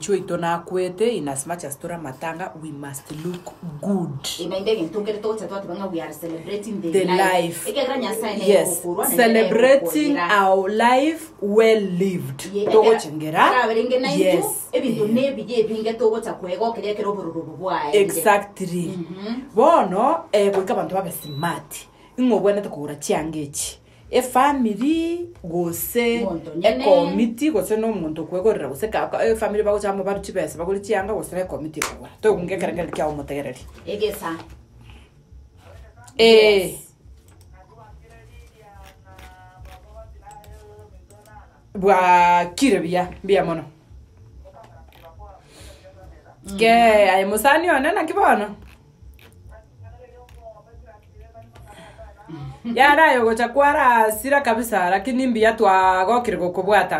Omwanchi oito nakwete in as much as tore amatanga we must look good. Naende egento nkere togocha twateba ng'a we are celebrating the The life. life. Ekiagera Nyasae nere Yes, okorwa naende nere celebrating okoira. our life well lived. Ye, ekera- Togochengera. ekeraberenge naintwe, Yes. ebinto nebiya ebinge togocha kwegokera ekero obororo obo bwaerire. Exactly. Bono eh, goika abanto babe smart. Ing'o obwenerete kogora chianga echi? Efamiri gose Omonto nyene. ekomiti gose na omonto okwegorera gose ka- ka- efamiri bagocha amo barue chibesa bagore chianga gose na ekomiti ekogora. Toigwe ekerengererio kiago omotegereri. Egesa. Eh. Yes. Bwakire buya, mbuya mono. Kee aye mosani one naki bono? Yare aye ogocha kwarasira kabisa lakini mbuya twagokire gokobwata.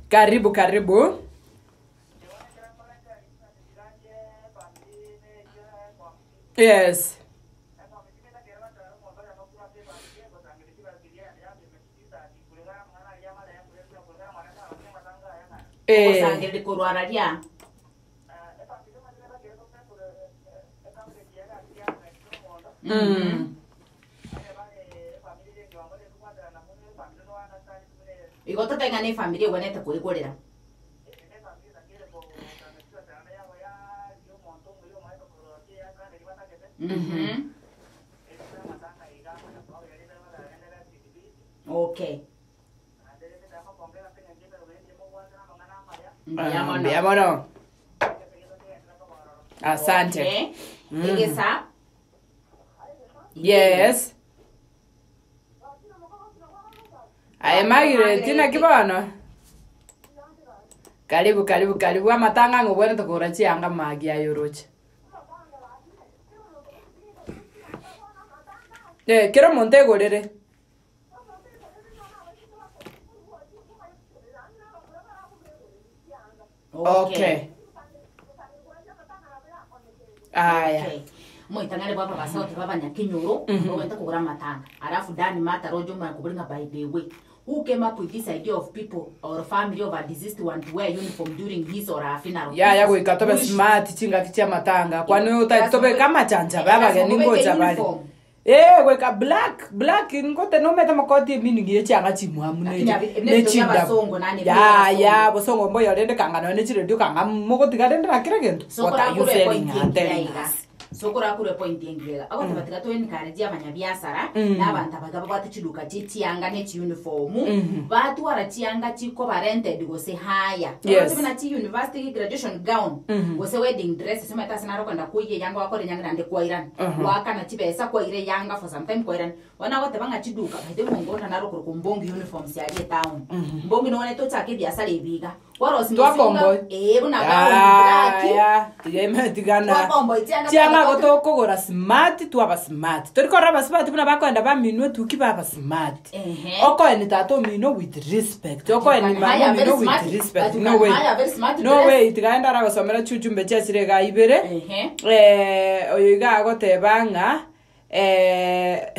Karibu karibu. Yes. Eh. Ogosangereria korwa araria. Mm. Igo tote ng'a nefamiri egwenerete koigorera. Mhm. Okay. Mbuya Ah, mono. mbuya mono. Asante. Okay. Egesa. Yes. Aye Margaret, naki bono? Karibu karibu karibu amatanga ng'a obwenerete kogora chianga magi aye oroche. Eh, kera omonto egorere. Okay. Aya. Okay. Moitang'ani bwa ababasauti b'abanyakenyoro ogente kogora amatanga alafu Dan Matara oje omanye kobori ng'a by the way who came up with this idea of people or family of a deceased one to wear uniform during his or her funeral Yaya goika tobe Bullshit. smart chingaki chi'amatanga kwani otari tobeke amachanchabe Lazima abageni obeke ngocha bare. uniform. Ee goika black black ngote nomete amakoti eminingi ye chianga chimwamu Lakini ne abi- ne ne ebinto bia chindabu. abasongo nani, ebinto bia Yaya abasongo. bosongo mboyo rende kanga nonye ne chiredio kanga mogotiga rende na kera egento. So What are you korakure selling point and engiya telling iga. us? So korakure point engiya iga. Agoteba tiga to encourage abanyabiasara na abanto abaga babwate chiduka chie chianga ne chiuniform batwara chianga chikoba rented gose haya. Yes. Oroche buna chi university graduation gown gose wedding dresses omanyete ase naro okogenda koiyia eyanga wakora enyanga naende kwairana. Goakana chibesa kwaira eyanga for some time kwairana. Bono agoteba ng'a chiduka by the way omonto naro okorokwa Mbongi uniforms aria etown. Mbongi nogane tochake ebiasara ebi iga. Kwarosia Twakomboy. Ee buna gown black. Yaya, tiga ime tigana. Twakomboy chianga Chianga twagoka- gotokogora smart twaba smart. Tori korora abasubati buna bakoenda baminwe etuki baba smart. Ehe. Okoeni tata omino with respect. Okoeni can mama hire very omino with smart- respect. but you No can way. hire very smart No dress. way tiga ende aragosomera chiujumbe chiachire iga ibere. Ehe. Eh, oyo iga agoteba ng'a eh,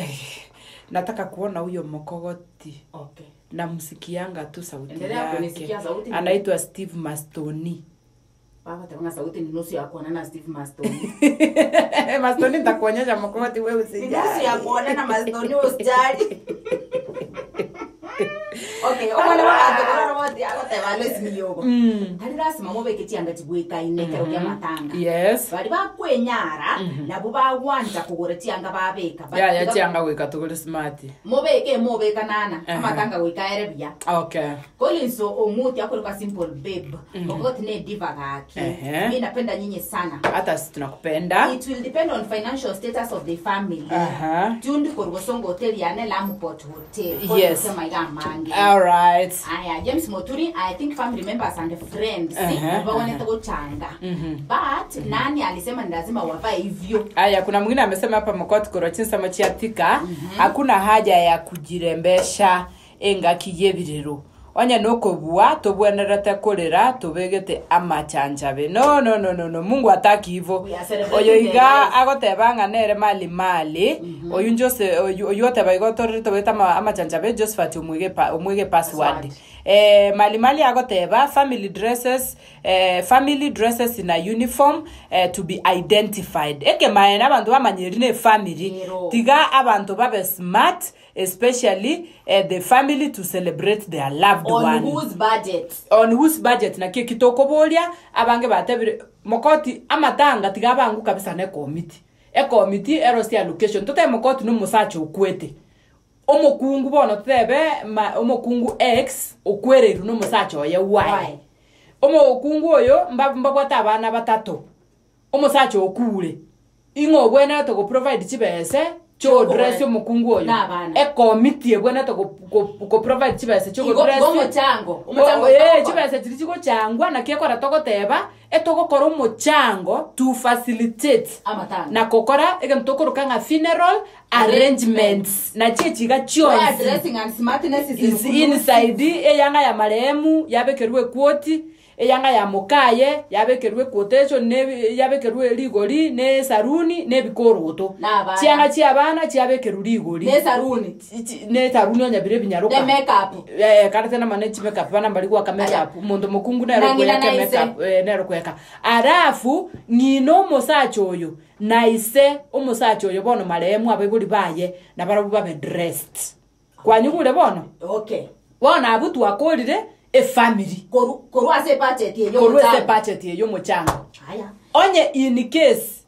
nataka kuona huyo mokogoti. Okay. Namsikianga tu sauti Endelea yake. kunisikia sauti. Anaitwa Steve Mastoni. Bagoteba ng'a sauti ni nusu ya kuonana Steve Mastoni. Mastoni nitakuonyesha mokogoti wewe Ni nusu usijali. ya kuonana Mastoni usijali. Okay, omwana bw'abanto korora boti agoteba Alois Miyogo. Tari lasima mobeke chianga chibwekaine ekero kia amatanga. Yes. Bari bakwenyara nabo bagwancha kogora chianga babeka. But Yaya tiga- chianga goika togore smart. Mobeke mobeka nana Ehe. amatanga goika ere buya. Okay. Collins Ong'uti akorokwa Simple Babe. Okogoti ne diva gaki. Ehe. Mi napenda nyinyi sana. Hata sisi tunakupenda. It will depend on financial status of the family. Aha. Tuned korwa Bosongo Hotel yane Lamu Port Hotel. Yes. Sema iga mange. All right. Aya, James Moturi, I think family members and friends Ehe, bawanete gochanga. But nani alisema ni lazima wavae hivyo? Aya, kuna mwingine amesema hapa mokoti korwa chinsemo chia Thika, hakuna haja ya kujirembesha engaki y'ebirero. Onye nokobua tobwenerete korera tobegete amachanchabe. No, no, no, no, no. Mungu hataki hivo. We are celebrating Oyo the iga life. agoteba ng'a nere mali mali, oyu Jose, oyu oyu oteba igo torere tobegete ama amachanchabe, Josephat omwege pa omwege password. Password. Eh, mali mali agoteba family dresses, eh, family dresses in a uniform eh, to be identified. Ekemaene abanto bamanye eri ne efamily. Ero. Tiga abanto babe smart, especially eh, the family to celebrate their loved On one. whose budget? On whose budget naki eki tokoboria, abange batebire mokoti amatanga tiga abangu kabisa na ekomiti. Ekomiti erosie allocation, totebe mokoti na omosacha okwete, omokungu bono totebe ma omokungu X okwereirwe na omosacha oye Y. Y. Omokungu oyo mba mbabwate abana batato, Omosacha okure, ing'o obwenerete go provide chibese chi'ogodress omokungu oyo? Na abana. Ekomiti ebwenerete go- go- go provide chibese Igo igo chi'ogodress omochango, omochango Oh, eh, togokora. chibesa chiria chigochangwa naki ekora togoteba, etogokora omochango to facilitate Amatanga. na gokora egento tokoroka ng'a funeral arrangements nachi echi iga Where chionsi dressing and smartness is is inclusive. inside eyanga ya marehemu yabekerwe equoti Eyanga ya mokaye yabekerwe equotation ne yabekerwe rigori ne esaruni na ebikoroto. Na abana. Chianga chi'abana chiabekerwe rigori. Ne esaruni. Ne esaruni onye bire ebinyaroka. Ne makeup. Eh, karete namana echi makeup bana mbari goaka makeup. Omonto mokungu nere Na ng'ina okoyaka na ise. emakeup, eh, nere okoyaka. Alafu, ng'ina omosacha oyo, na ise omosacha oyo bono marehemu abaibori baye, nabarabwo babe dressed. Kwanyigure bono? Okay. Bono abwo twakorire efamiri. Koru korwa ase ebudget eye Korwa ase y'omochango. ebudget eye y'omochango. Aya. Onye in case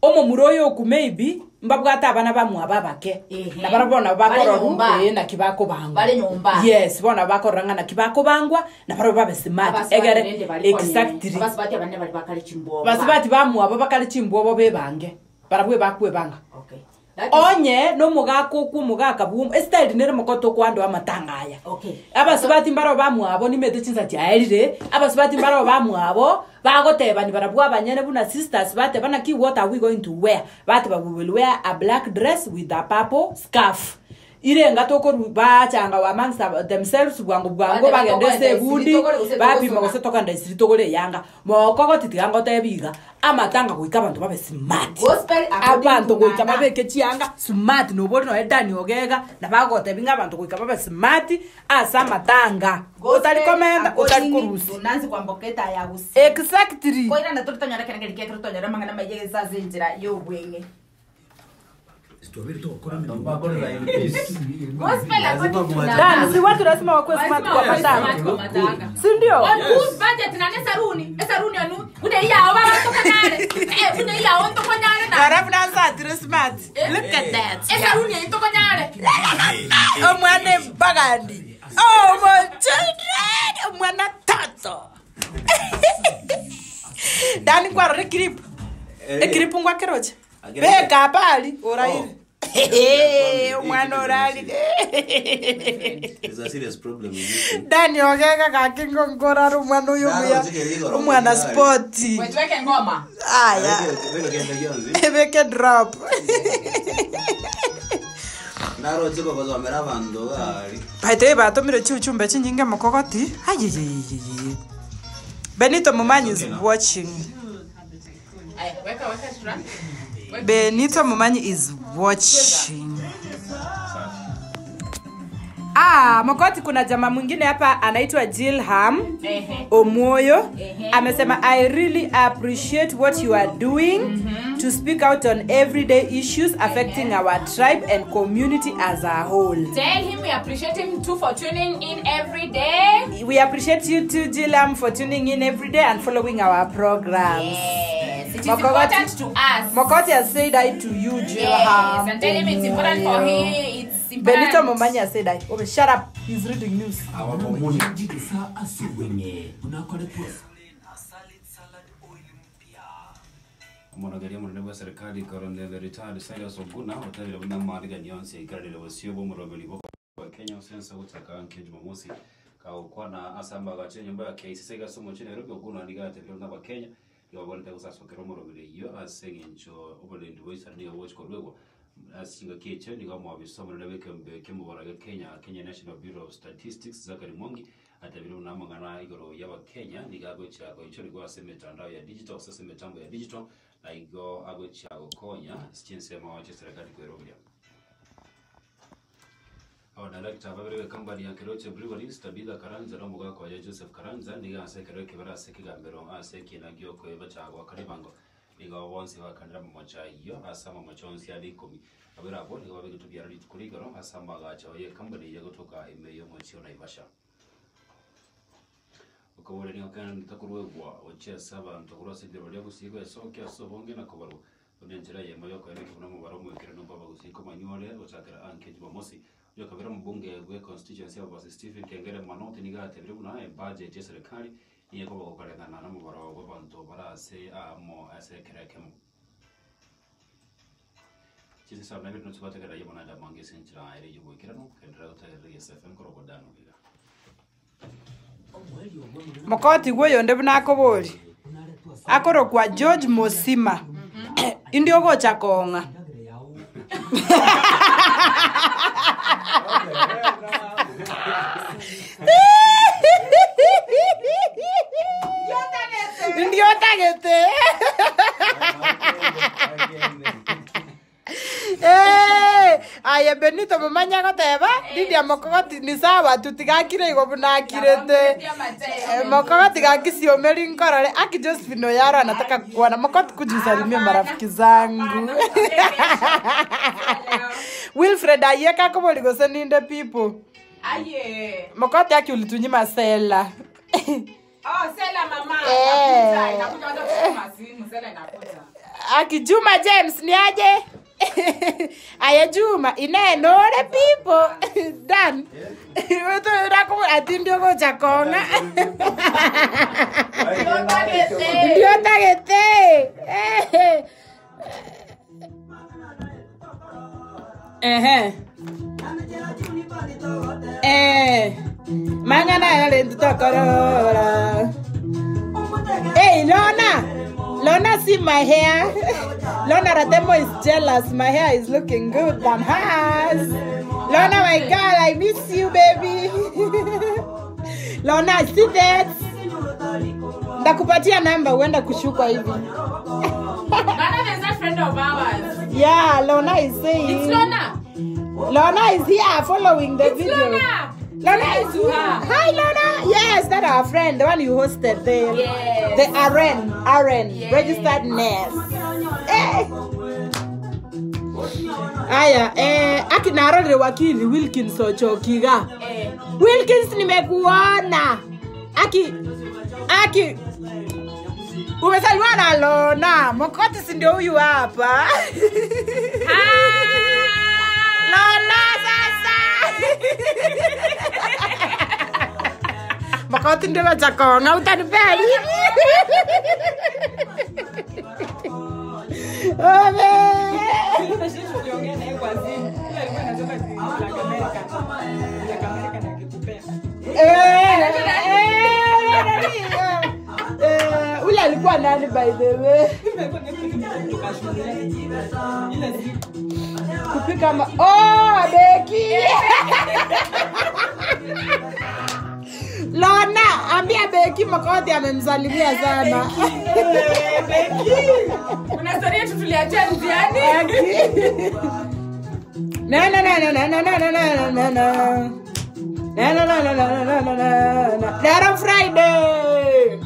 omomura oyo okwa maybe mbabwate abana bamwabo abake, Ehe. na barabwo bono nabo Bare bakororwa nyomba. ee naki bakobangwa. Bare nyomba. Yes, bono nabo bakorora ng'a naki bakobangwa, na barabwo babe smart. Abasubati Egere rende bari konyene. exactly. Abasubati abanene bari bakare chimbwobo. Basubati bamwabo bakare chimbwobo bebange, barabwo ebakwebanga. Okay. That is Onye nomogaka okwo omogaka bwo estyle nere mokoto okoandoa amatanga aya. Okay. Abasubati mbaro bamwabo nimete chinsa chiaerire, abasubati mbaro bamwabo bagotebani barabwo abanyene buna sisters bateba naki what are we going to wear? Bateba we will wear a black dress with a purple scarf. Irenga tokoru bachanga amongst themselves bwango bwango Bateba bagenda ase togenda isiri ebundi, togore gose bapima togosona. gose togenda isiri togore eyanga. Mokogoti tiga ngotebi iga, amatanga goika abanto babe smart. Gospel according Abanto to goika Ng'ang'a. babeke chianga smart nobori nonya Dani Ogega, nabo agotebi ng'a abanto goika babe smart ase amatanga. Otari Gospel komenta, otari according korusia. to Nancy Kwamboka etaya gusii. Exactly. Koirana tore tonyore ekero keria kiakero twanyora amang'ana amaya gese ase enchera ya obweng'e. Gospel according to Dan, Ng'ang'a. si watu lazima wakuwe smart Lazima kwa wakuwe matanga. smart kwa matanga. Si ndio? On whose budget na ne saruni? Esaruni anu buna iyao baba tokonyare. Eh, buna iyao ntokonyare na. Alafu nansa atire smart. Look at that. Esaruni eyi ntokonyare. Omwana embagandi. Oh, my children. Omwana toto. Dani kwarora eclip. Eclip ngwakeroche. Beka abari oraire. Omwana orarire. There's a serious problem in this thing. Dani ogega gaki ngorara omwana oyo omuya. Omwana spoti. Wetweke ngoma. Aya. Weka kenda gionsi. Ebeke drop. Naroche kogosomera abanto gari. By the way, batomire chiuchumbe chinyinge mokogoti. Ayeyeyeye. Benito Mumanyi is watching. Aya, weka weka shura. Benito Mumanyi is watching. Ah, Mokoti kuna jamaa mwingine hapa anaitwa Jilham Ehe. Omoyo Ehe. amesema I really appreciate what you are doing to speak out on everyday issues affecting our tribe and community as a whole. Tell him we appreciate him too for tuning in every day. We appreciate you too, Jilam, for tuning in every day and following our programs. Yes, it is Mokogoti- important to us. Mokoti has said hi to you, Jilham. Yes, and tell him it's important for him. It's important. Benito Momanyi has said hi. Oh, shut up. He's reading news. Our community. Omorageria omonene bwa serikali Colonel retired Silas Oguna otabire buna amaarigani yonsi aikarire bosio bwa omoroberi bwa Kenya osensa gochaka nke Jumamosi kagokwana ase amagacho enyomba ya KICC ase omochie Nairobi. Oguna nigo atebire buna abakenya nigo babwenerete gosasokera omoroberi eyio ase eng'encho oborendi bwa isano nigo bogochi korwegwa. Ase chingaki echio nigo omobisa omonene bw'ekeombe ki'omobaro gia Kenya, Kenya National Bureau of Statistics, Zachary Mwangi, atebire buna amang'ana igoro y'Abakenya nigo agochia goichorigwa ase emetandao ya digital gose ase emetambo ya digital, na igo agochia gokonya ase chinsemo chi'eserekari kweroberia. Abadirector babere b'ecompany ya Keroche Breweries, Tabitha Karanja na omogaka oye Joseph Karanja, nigo ase ekero ekebere ase ekegambero ase ekiina gi'okoebacha goakana ebango. Nigo bonsi bakanire amamocho ayio ase amamocho onsi are ikomi. Babere abwo nigo babegetwe biara rituko rigoro ase amagacho y'ecompany eyio egotoka ime y'omochie o Naivasha. Okoboria nigo kende takoruegwa gochia ase abanto korwa ase ebiroria gose goesokia ase obonge na kobarwa, Buna enchera eyemo y'okoenekia buna omobaro omoikeranu bw'abagusii komanywa ore gochakera anke Jumamosi. Oyokabere omobunge bwe constituency ya Bobasi Stephen Kengere Manoti nigo atebire buna ebudget y'eserekari nigo ekoba gokoreng'ana nomobaro bw'abanto bare ase aamo ase ekero ekemo. Chinsa isano na ibere nochi gotegerera ayio naende amange ase enchera ere y'oboikeranu, genderera gotegerera Egesa FM korwa Dan Ogiga. Mokoti gwa oyonde buna akobori, akorokwa George Mosima, indi ogocha kong'a. Indi otagete. Eh, aye Benito momanye agoteba, Lydia mokogoti ni sawa tu tiga akire igo buna akirete. Eh, mokogoti gaki siomeri nkorore aki Josephine oyaro anataka kukuona mokoti kujisalimia marafiki zangu Wilfred aye kakobori gose ninde people Aye. mokoti aki ulitunyima sela Oh, Sela mama. Eh. Inakuja, inakuja wacha kuchukua simu, Sela inakuja. Aki Juma James ni aje? Aya Juma inenore people Dan. Weto rako ati ndio gocha kona. Ndio tagete. Eh. Ehe. Eh. Mangana yale ntokorora. Hey, Lona! Lona, see my hair. Lona Ratemo is jealous. My hair is looking good than hers. Lona, my girl, I miss you, baby. Lona, see that? Ndakupatia namba uenda kushukwa hivi. Lona, there's that friend of ours. Yeah, Lona is saying. It's Lona. Lona is here following the It's video. Lona. Lona is to her. Hi, Lona. Yes, that's our friend, the one you hosted, the Yes. the RN, RN, Yes. registered nurse. Eh. Aya, eh, akinarorire wakili Wilkins Ochokiga. Eh. Wilkins nimekuona. Aki aki umesaliwa na Lona. Mokoti si ndio huyu hapa. Lona sasa. Mokoti ndio wachakonga utanipea lini? Ome. Eh, eh, nani, eh, eh, ule alikuwa nani by the way? Kupika ma oh, beki. Lona, ambia Beki Makoti amemsalimia sana. Kuna story yetu tuliachia njiani. Na na na na na na na na na na na. Na na na na na na na na na. Lero Friday.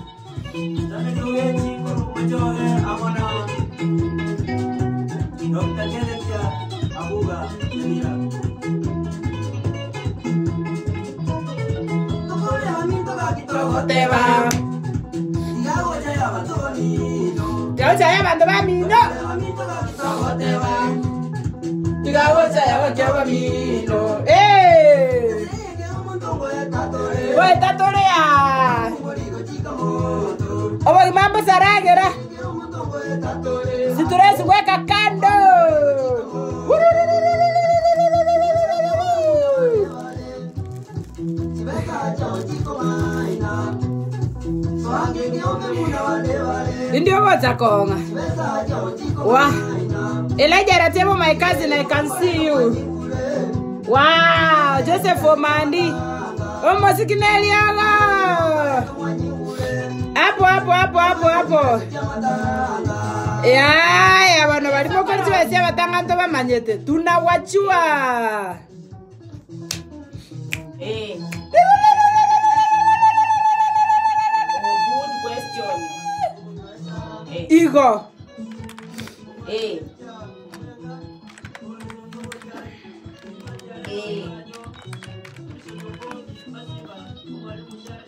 Teba. Tigagocha ya bantu bamino. Tigagocha ya bantu bamino. Eh. Oye, tatorea. Obo mambo saragera. Siturezi weka kando. Indi ogocha kong'a. Wa. Elijah Ratemo, my cousin, I can see you. Wow, Joseph Omandi. Omosikineliago. Hapo hapo hapo hapo hapo. Yaya bano bari mokori chibesa abatanganto bamanyete. Tunawachua. Eh. Oh, good question. Eh. Igo. Eh. Eh.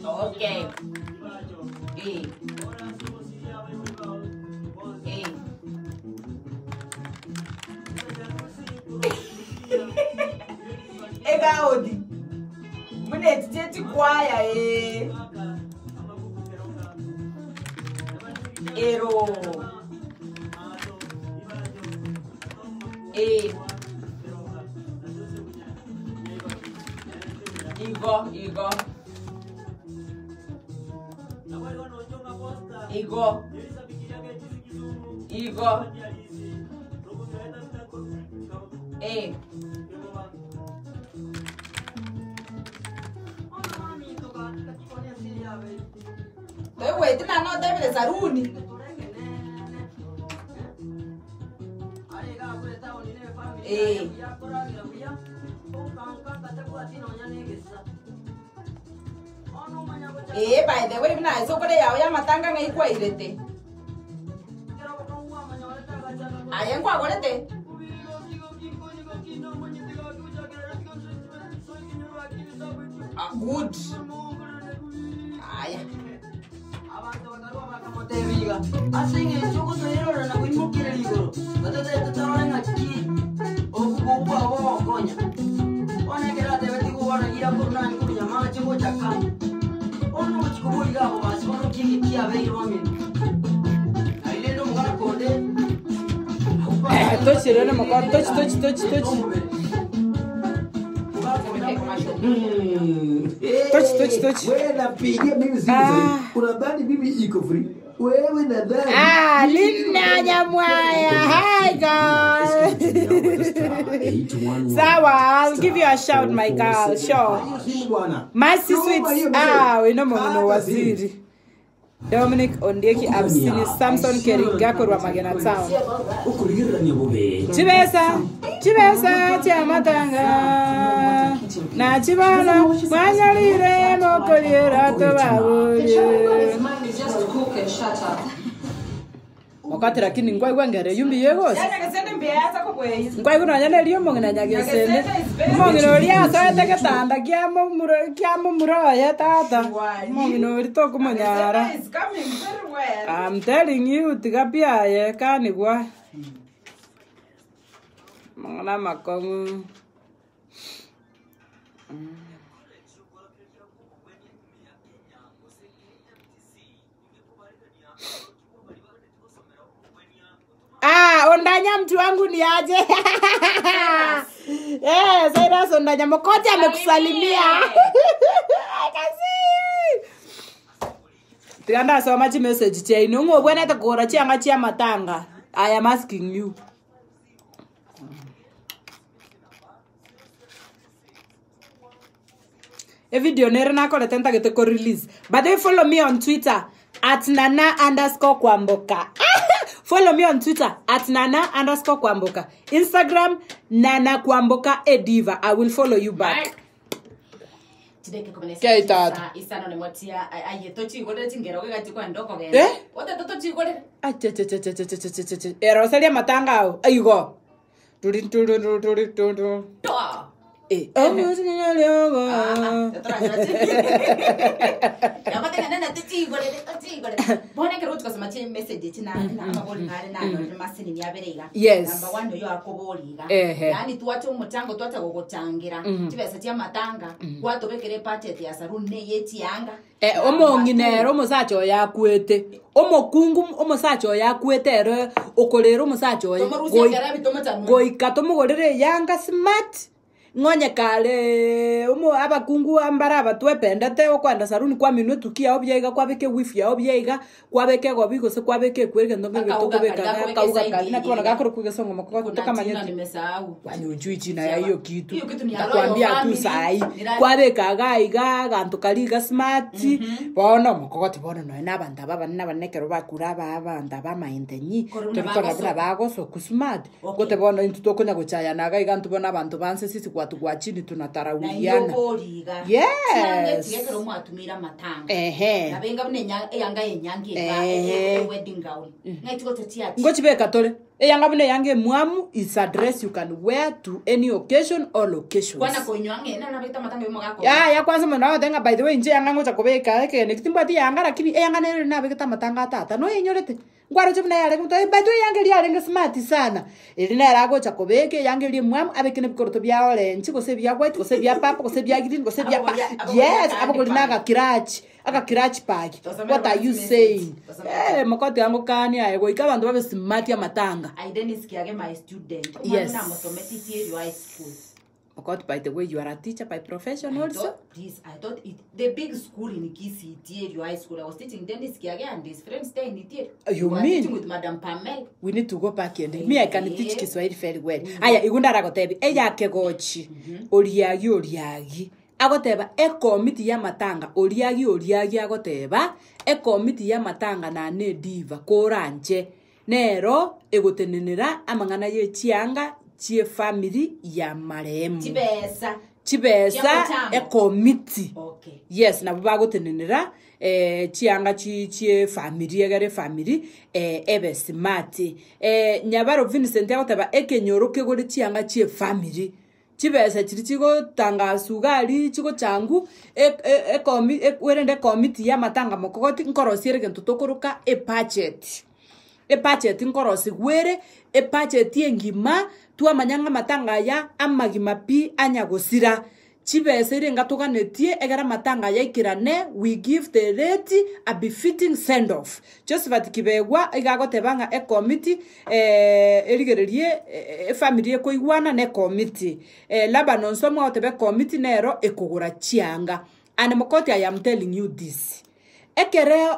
Okay. Eh. Eh. Egaodi. Mune chichechi kwaya eh. Ero. Eh. Igo, igo. Igo. Igo. Eh. Wait, na no tebile saruni. Eh. Eh, by the way, mna esokore yao ya matanga ng'aikwairete. Aye nkwagorete. Ah, good. Aya. Tochi rero moko tochi tochi tochi tochi. Tochi tochi tochi. Wewe napigia mimi simu Ah. sasa. Unadhani mimi iko free? Wewe nadhani. Ah, Linda Nyamwaya. Hi guys. Sawa, I'll give you a shout my girl. Sure. Hiyo simu bwana. Mercy Tuma Sweets. hiyo message. Ah, we know Mungu Kata waziri. simu. Dominic Ondieki Absini Samson Keriga korwa Magena Town. Chibesa, chibesa chamatanga. Na chibana mwanyalire mokoliera tobabule. Wakati lakini ngwai wengere yumbi yegose. Ngwai kuno nyane rio mong'ina nyagesende. Mong'ina oria asoete getanda kia momuro kia momuro tata. Mong'ina ori tokomonyara. I'm telling you tiga biaye kanigwa. Mang'ana makong'u. Ah, Ondanya mtu wangu ni aje? Eh, Cyrus Ondanya Mokote amekusalimia. Kasi. Tiganda soma chi message chaino ng'obwenete kogora chianga chia matanga. I am asking you. Evideo nere nakorete ntagete ko release. But they follow me on Twitter at nana underscore kwamboka. Follow me on Twitter at nana underscore kwamboka. Instagram nana kwamboka ediva. I will follow you back. Kia itatu. Isano nemwatia aye tochigorere chingero gegachikwenda okogenda. Eh? Otete tochigorere. Achechechechechechecheche. Eroseria matanga ao. Aigo. Turi turi turi turi turi. Toa. Eh. Yes. Ehe. Yani twache omuchango twacha gogochangera chibesa chia matanga gwatobekere budget ya saruni neye chianga Eh, omong'ina ere omosacha oyo akwete omokungu omosacha oyo akwete ere okorera omosacha oyo Tomorusie ekero ebitomochanu. goika tomogorere eyanga smart Ng'onye kareee omo abakungu mbare abatwependete okoenda saruni kwaminwa etuki yago buya iga kwabeka ewifu yago buya iga, kwabeka egobi gose kwabeka ekweri egento nkeri Akauga tokobeka karia akobeka akauga esaidi karia naki eye bono iga. gakorokwa egesongo moko Kuna jina tokamanyeti. nimesahau. Kwani hujui jina ya hiyo kitu Hiyo kitu ni ya royal ntakwambia tu family. sahi Ni ra- kwabeka iga iga aganto karia iga smart bono mokogoti bono nonya na abanto aba abanene abanene ekero bakure aba abanto aba amaentenyi Kore buna tori korora buna bagosoka. bagosoku smart Okay. gote bono intwe tokonya gochayana iga iga intwe bono abanto banse sisi gwatu gwa chini Na inye tunatarauriana oboriga. Yes. Chianga echi ekero mwatumire amatanga. Ehe. Nabenga buna eyanga yenyangi ega, Ehe. wedding gown. Ng'ai chigocha chiachi. Ngochibeka tore eyanga buna eyanga emwamu is a dress you can wear to any occasion or occasions. Kwana koinywa ng'e naro nabegete amatanga yomo gakora. Yaya kwanza mono nagoteba ng'a by the way inche eyanga ngocha kobeka ekegeni eki timbwati eyanga lakini eyanga nere nabegete amatanga a tata noenyorete. Nkwaroche buna yarenge gotoa by the way eyanga eria yarenge smart sana. Eri nere agocha kobeka eyanga eria emwamu abeke na ebikoroto bia orange gose ebia white gose ebia purple gose ebia green gose ebia pa yes abogori na agakirachi agakirachi pagi what are you saying eh mokoti angokani aye goika abanto babe smart amatanga. I Dennis Kiage my student. Omwana Yes. namosometi Itierio High School. Mokoti by the way you are a teacher by profession I also. thought, please, I thought it, the big school in Kisii, Itierio High School. I was teaching Dennis Kiage and his friends there in Itierio. You We were mean? teaching with Madam Pamel. We need to go back and me I can teach Eh. Kiswahili very well. Aya igu ndaragotebi eyake gochi oriagi oriagi agoteba ekomiti ya matanga oriagi oriagi agoteba ekomiti ya matanga nane ediva koranche nero egotenenera amang'ana ye chianga chie family ya marehemu Chibesa. chibesa Chiamochango. ekomiti Okay. yes nabo bagotenenera eh, chianga chi chie family egere family eh, ebe smart eh, nyabaro Vincent agoteba ekenyoro kegore chianga chie family chibesa chiri chigotanga sugari chigochangu ekomi werende ekomiti ya amatanga mokogoti nkorosia ere egento tokoroka ebudget ebudget nkorosigwa ebudget engima twamanya ng'a amatanga aya amagima pi anya gosira chibesa ere ngatoganetie egere amatanga aya aikerane we give the late a befitting send off. Josephat Kibegwa iga agoteba ng'a ekomiti erigererie efamily ekoigwana na ekomiti Laban Onsomo agoteba ekomiti nero ekogora chianga and mokoti I am telling you this ekere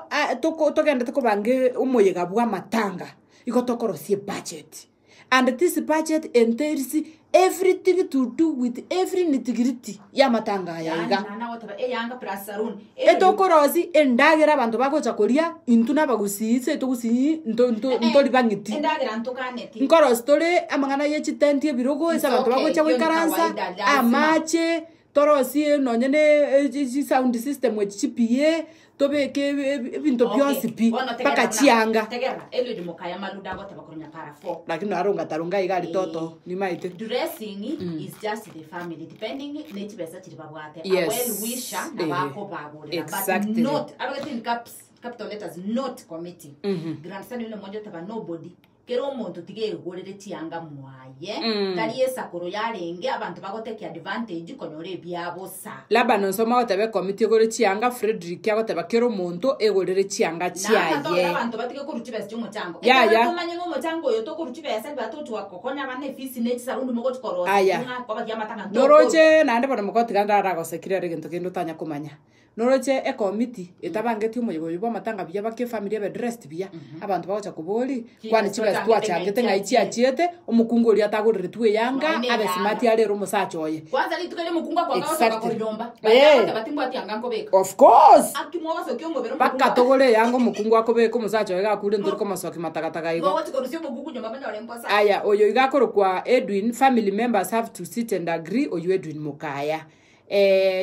togendete kobanga omoyega bwa amatanga igo tokorosia ebudget and this budget entails everything to do with every nitty-gritty ya amatanga aya Yani iga nana goteba eyanga plus saloon. etokorosi endagera abanto bagocha koria intwe na abagusii ase etogusii ntori bang'iti Endagera ntokaneti. nkorosi tore amang'ana ya chitenti ebirogo ase It's abanto okay, bagocha hiyo ni goikaransa kawaida, lazima. amache torosie nonye na chisound system echi chipiye tobeke ebinto bionsi pi Bono tegera mpaka buna- chianga Tegera Eliud Mukaya Maluda agoteba korunya para 4. lakini narunga tarunga iga ari toto nimaete Dressing is just the family depending nechibesa chiri babwate. Yes. A well wisher na Eh. bako bagorera Exactly. but not abagete in caps capital letters not committee. Grandson yule mmoja taba nobody kero omonto tiga egorere chianga mwaye tari esakoro yarenge abantu bagoteki advantage konyora ebiabosa Laban Onsoma agoteba ekomiti egore chianga Frederick agoteba kero omonto egorere chianga chiaye abantu batige koru chibesa chi'omochango Ya, ya. tomanye ng'a omochango oyo tokoru chibesa riba tochwa kokonya abana efisi na echisarundi mogochikorosia Aya. ng'a kobakia amatanga noroche naende bono mogotiga ndararagosekire are egento kende otanya komanya noroche ekomiti etabangetie omoyega oyo bwa amatanga buya bake efamily ebe dressed buya abanto bagocha kobori kwani chibesa twachangete ng'ai chiachiete omokungu oria atagoreretwe eyanga Noone abe eyanga. smart arere omosacha oye kwanza rituko ria omokungu akwanga gosoka Exactly. korinyomba Eh. batimbwati anga nkobeka of course akimwogosokia omobere mpaka togore eyanga omokungu akobeka omosacha oye gakure ntori komosoki matakataka igo gochikorusia omokungu nyomba banyore mbosa aya oyo iga akorokwa Edwin family members have to sit and agree oyo Edwin Mukaya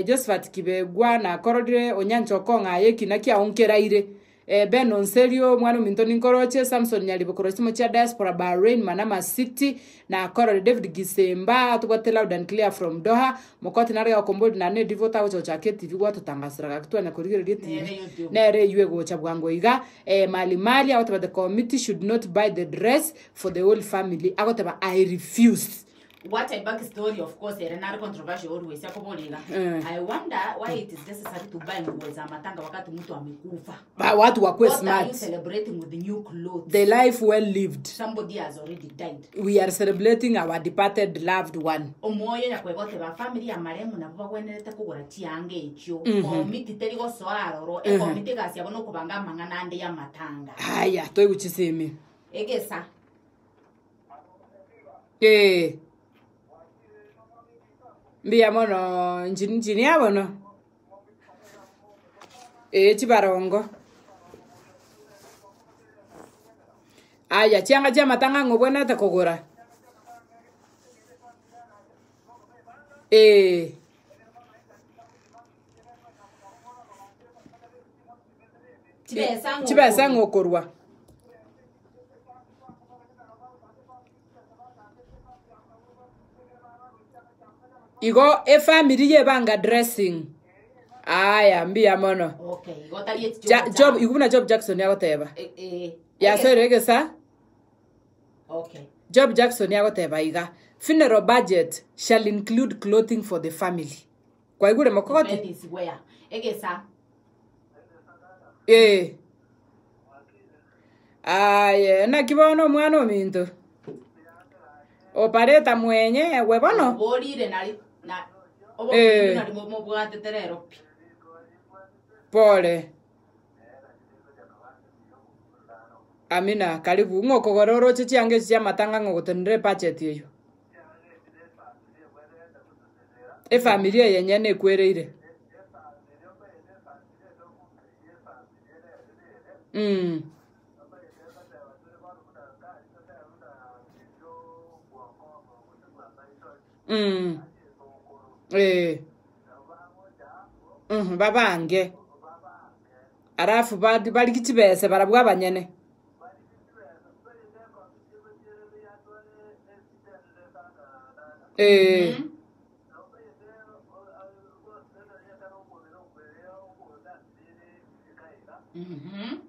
Josephat Kibegwa nakororire onyancha okong'aye ekina kiao nkeraire Ben Onserio omwana ominto ninkoroche Samson Nyaribo korwa chisomo chia diaspora Bahrain Manama City nakorore David Gisemba tobwate loud and clear from Doha mokoti nare gokombori nane edivo otagocha gochaka etv gwatotangasera gaki twanya korigereria etv Nere YouTube. nere eywo egocha bwango iga mali mali agoteba the committee should not buy the dress for the whole family agoteba I refuse. What a back story of course ere nare controversial always akobora iga. Eh. I wonder why it is necessary to buy nguo za matanga wakati mtu amekufa. Ba- watu wakuwe What are you smart celebrating with new clothes? the life well lived Somebody has already died. we are celebrating our departed loved one Omwoyo nyakwega oteba family ya maremu nabo bagwenerete kogora chianga echio. Komiti teri gosoa aroro, ekomiti egasi yabo nokobanga amang'ana ande ya matanga. haya toiguchisimi Egesa. Eh. Mbuya mono nchini nchini abono. Eh chibarongo. Aya chianga chia matanga ng'obwenete kogora. Eh. Chibesa ng'o. Chibesa ng'okorwa. Igo efamily yebanga dressing. Aya mbuya mono. Okay, gotari echicho. Ja, Job igubuna Job Jackson yagoteba. Eh, eh. Yasoire egesa. Okay. Job Jackson yagoteba iga. Funeral budget shall include clothing for the family. Kwaigure mokogoti? Ladies wear. Egesa. Eh. Aye, naki bono omwana ominto. Opareta mwenye we bono. Borire nari na Eh. obo nari mobwatete rero pi. Pole. Amina, karibu. Ng'okogora oroche chianga echi chiamatanga ng'ogotenera ebudget eyo. Efamiri eye nyene ekwereire. Mm. Mm. Eh. Mhm, babange. Alafu badi bari kichibese barabwo abanyene. Eh. Mhm.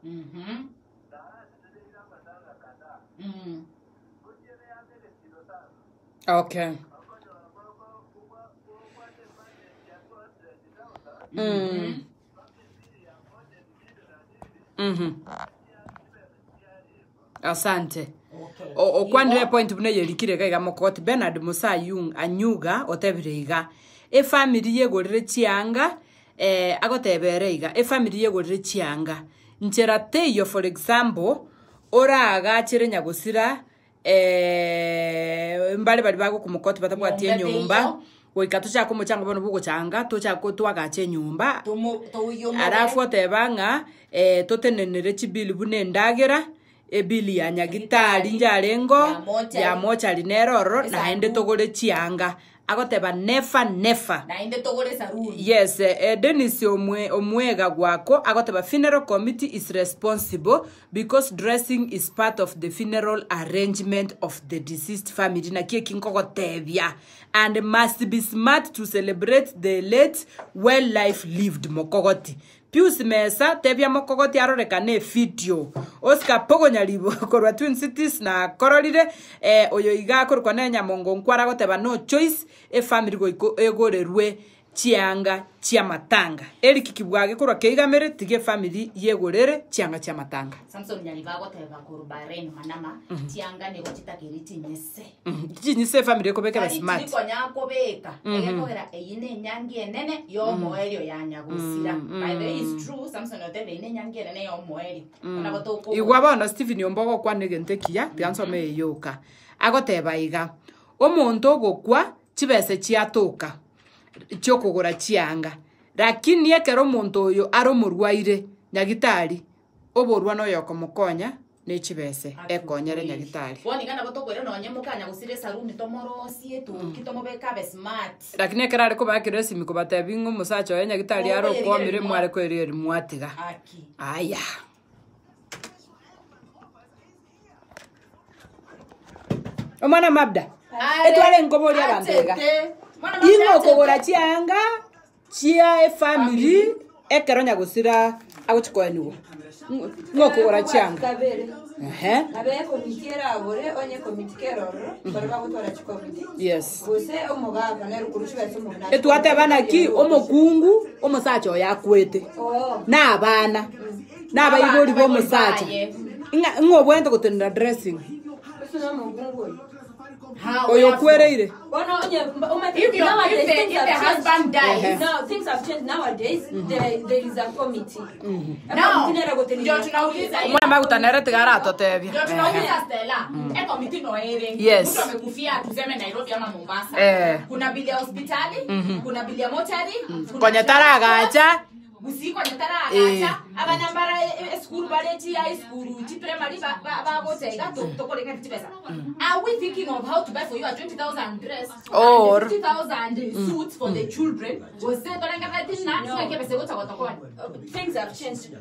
Mhm. Mm. Okay. Mm. Mhm. Asante. Okay. O- okwanire point buna yerikire iga iga mokoti Bernard Musa Yung Anyuga otebire iga efamily yegorire chianga eh, agotebere iga efamily yegorire chianga nchera teiyo for example oragachere nyagosira eh, mbare bari bagokumokoti batabwati Nyomba enyomba teiyo. goika tochake omochanga bono bogochanga tochake twagacha enyomba Tumo toyomore. arafu oteba ng'a eh, totenenere chibili buna endagera ebili ya nyagitari njarengo Ya mochari. ya mochari nere ororo Esanduku. naende togore chianga agoteba never never Naende togore saruni. yes eh, Dennis omwe omwega gwako agoteba funeral committee is responsible because dressing is part of the funeral arrangement of the deceased family naki eki nkogotebia and must be smart to celebrate the late well life lived mokogoti Pius Mesa tebia mokogoti arorekana evideo Oscar Pogonyaribo korwa Twin Cities na kororire eh, oyo iga akorokwa na enyamongo nkwara agoteba no choice efamily goiko egorerwe chianga chiamatanga Eric Kibwage korwa keigamere tiga efamily yegorere chianga chiamatanga Samson Nyariba agoteba koru Bahrain Manama chianga nigo chitakeri chinyese. Chinyise efamily ekobekera Tari smart chirikonya kobeka egekogera eyi ne enyangi enene yomoerio ya nyagosira. By the way it's true Samson otebe eyi ne enyangi enene yomoerio. Ona botoko. igwa bono Stephen Ombogo okwana egento ekiya tiga nsome eyoka agoteba iga omonto ogokwa chibese chiatoka chiokogora chianga lakini ekero omonto oyo are omorwaire nyagitari oborwa noyo okomokonya na echibese ekonyere nyagitari Bono iga nabo tokoira nonye mokanya gosira esaruni tomorosie tuki tomobeka abe smart. lakini ekero are kobakera esimi kobatebi ng'a omosacha oye nyagitari are okwomire mware koeria mwatiga Aki. aya omwana mabda etware nkoboria abanto iga Achete. Mwana mabda ing'o achete. okogora chianga chia efamily ekero nyagosira agochi koenigwa, ng'o okogora chianga? Kabere. Ehe. Nabo ekomiti eragore onye ekomiti kere ororo baria bagotwara chikomiti Yes. gose omogaka nere okorwa chibesa omong'ina Etwateba naki omokungu omosacha oye akwete Oo. na abana na abaibori ba omosacha ng'a ng'o obwenerete gotenena dressing Ose na omokungu oyo. oyo okwereire Bono onye omanyete If your- nowadays if the- things if have the changed. husband dies. Ehe. Now things have changed nowadays. There is a committee. A Now, committee nere gotenena. ndio tunauliza hiyo. omwana maguta nere tiga aratotebia Ndio tunauliza Stella, e committee no ere. Yes. Mtu amekufia tuseme Nairobi ama Mombasa. Eh. Kuna bili ya hospitali, kuna bili ya mochari, kuna konya taragacha usiku anyatara Eh. agacha abanyambara esukuru bareti high school chi primary ba ba ba gotega to tokorenga chibesa. Are we thinking of how to buy for you a 20,000 dress Or- and 50,000 suits for the children? Gose torenga tina no. Kebese gotokotokwa. Things have changed.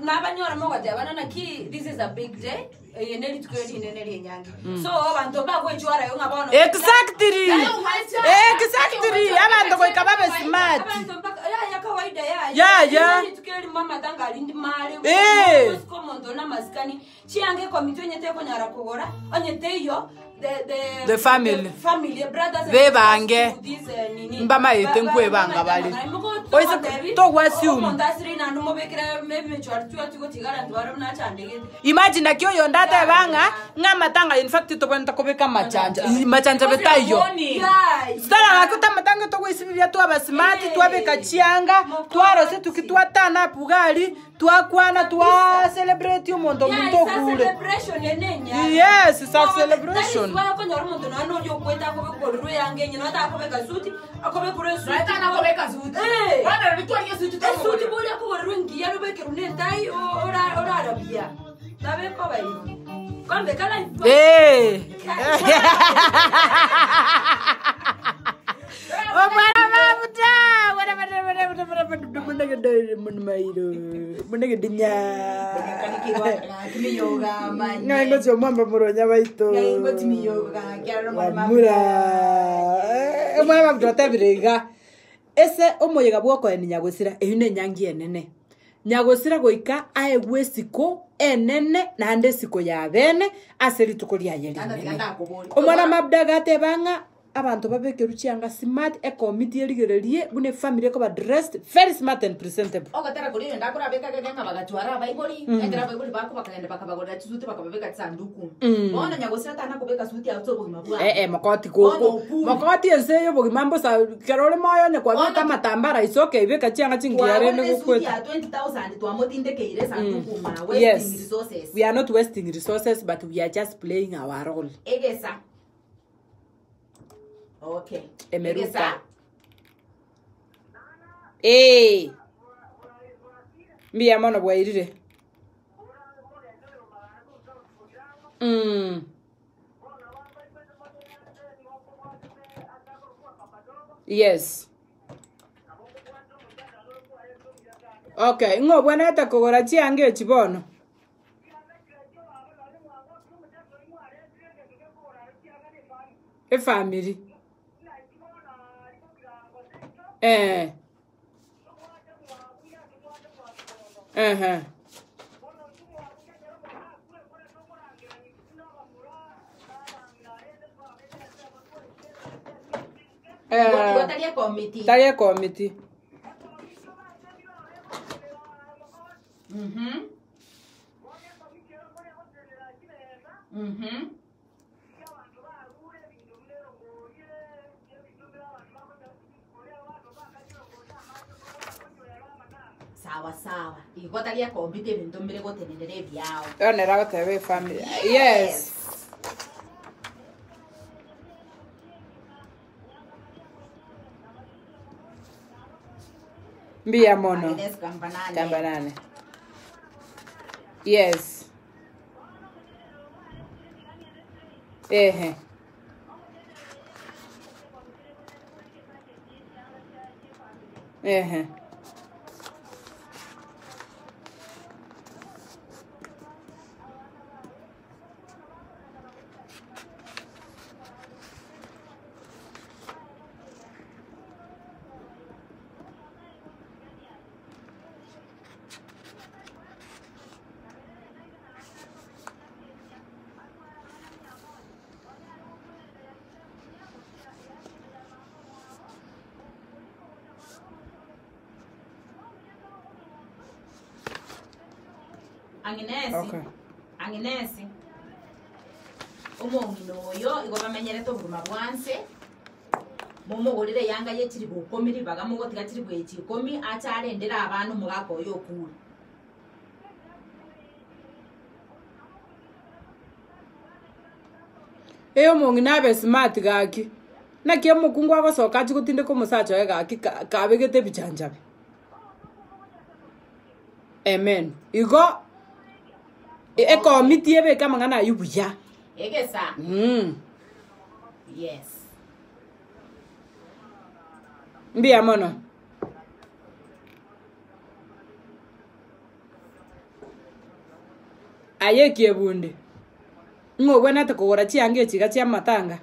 Nabanyora mogotebana naki this is a big day. Eye neri tukio rinene rienyangi. So abanto bagwechwara yo ng'a bono. Exactly. Exactly. Abanto goika babe smart. Abantu mpaka ya ya kawaida ya Ya, ya. Tukio rimwe amatanga arindi mare. Eh. Osiko omonto na amasikani. Chiange komiti onye tekonyara kogora onye teiyo the The family. the family brothers and Bebange. sisters to this, eh, nini. Mbamaete nkwebanga bari. Oise togwasiuma. Omonto asire naende omobekere emechwari twatigotigara ntware buna achandegete. Imagine naki oyo ndateba ng'a ng'a amatanga in fact tobwenerete kobeka amachanja machanja betaiyo Yeah. sitaragaki otamatanga togwesibibia twaba smart twabeka chianga twarose tuki twatana apugari twakwana twa celebrate omonto Yeah, omonto it's a okure celebration enenya. Yes, it's a No, celebration. That is why okonyora omonto nonya noria okwete akobekorerwa eyange enye nonya takobeka suti akobekorwa esuti. Nataka kobeka suti. Eh. Bwana nitwarie suti Esuti boria akogorirwa engiya robekerwa na etai orarabia. Nabeko igo. Kwambeka life. Eh. Omwana mabuta munegedinya ng'aingotio mwamba muronya baito wamura omwana mabuta otebire iga ase omoyega bwa okoeni nyagosira eywo na enyangi enene nyagosira goika aegwe esiko enene naende esiko ya bene ase rituko riaye rinene omwana mabuda agateba ng'a abanto babekerwe chianga smart ekomiti erigererie buna efamily ekoba dressed very smart and presentable ogatera kuri ndakura beka kaka bagatwara abaibori ekera abaibori bako bakagenda bakabagorera chisuti bakababeka chisanduku bono nyagosira tana kubeka suti ase obogima bwaye Eh, eh, mokoti Bono koko okure. mokoti ense ya obogima mbosa kero ore moyo onye kwabeka amatambara iso okeibeka chianga chingiya rende twagorire suti gokweta ya 20000 twamotindekeire sanduku ma wasting yes resources we are not wasting resources but we are just playing our role egesa okay emeruka Egesa. Eh. mbuya mono bwairire Mm. Yes. Okay, ng'o obwenerete kogora chianga echi bono? Efamiri. Eh. Ehe. Igo Eh. tari ekomiti Tari ekomiti. Mhm. Mhm. Sawa sawa igo tari ekomiti ebinto mbire gotenenera ebiao Onera goteba efamily. Yes. Mbuya mono. Agnes Kambanane. Kambanane. Yes. Ehe. Ehe. Ang'inesi. Okay. Ang'inesi. Omong'ina oyo igo bamenyerete obogima bwanse, momogorere eyanga ye chiribu ikomi ribaga mogotiga chiribu echi ikomi, ache arendere abana omogaka oyo okure. Ee omong'ina abe smart gaki, naki omokungu agosoka achie gotindeka omosacha oye gaki ka- kabegete ebichanchabe. Amen. Igo ekomiti ebeke amang'ana aywo buya. Egesa. Yes. Mbuya mono. Aye ekiebunde, ng'o obwenerete kogora chianga echi iga chi'amatanga?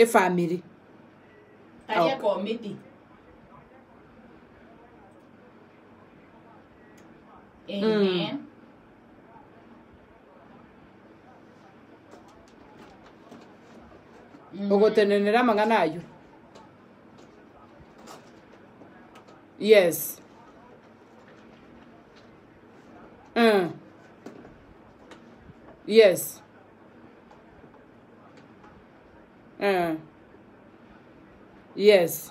Efamiri. Tari Okay. ekomiti. Ehe. Ogotenenera amang'ana ayio. Yes. Yes. Yes.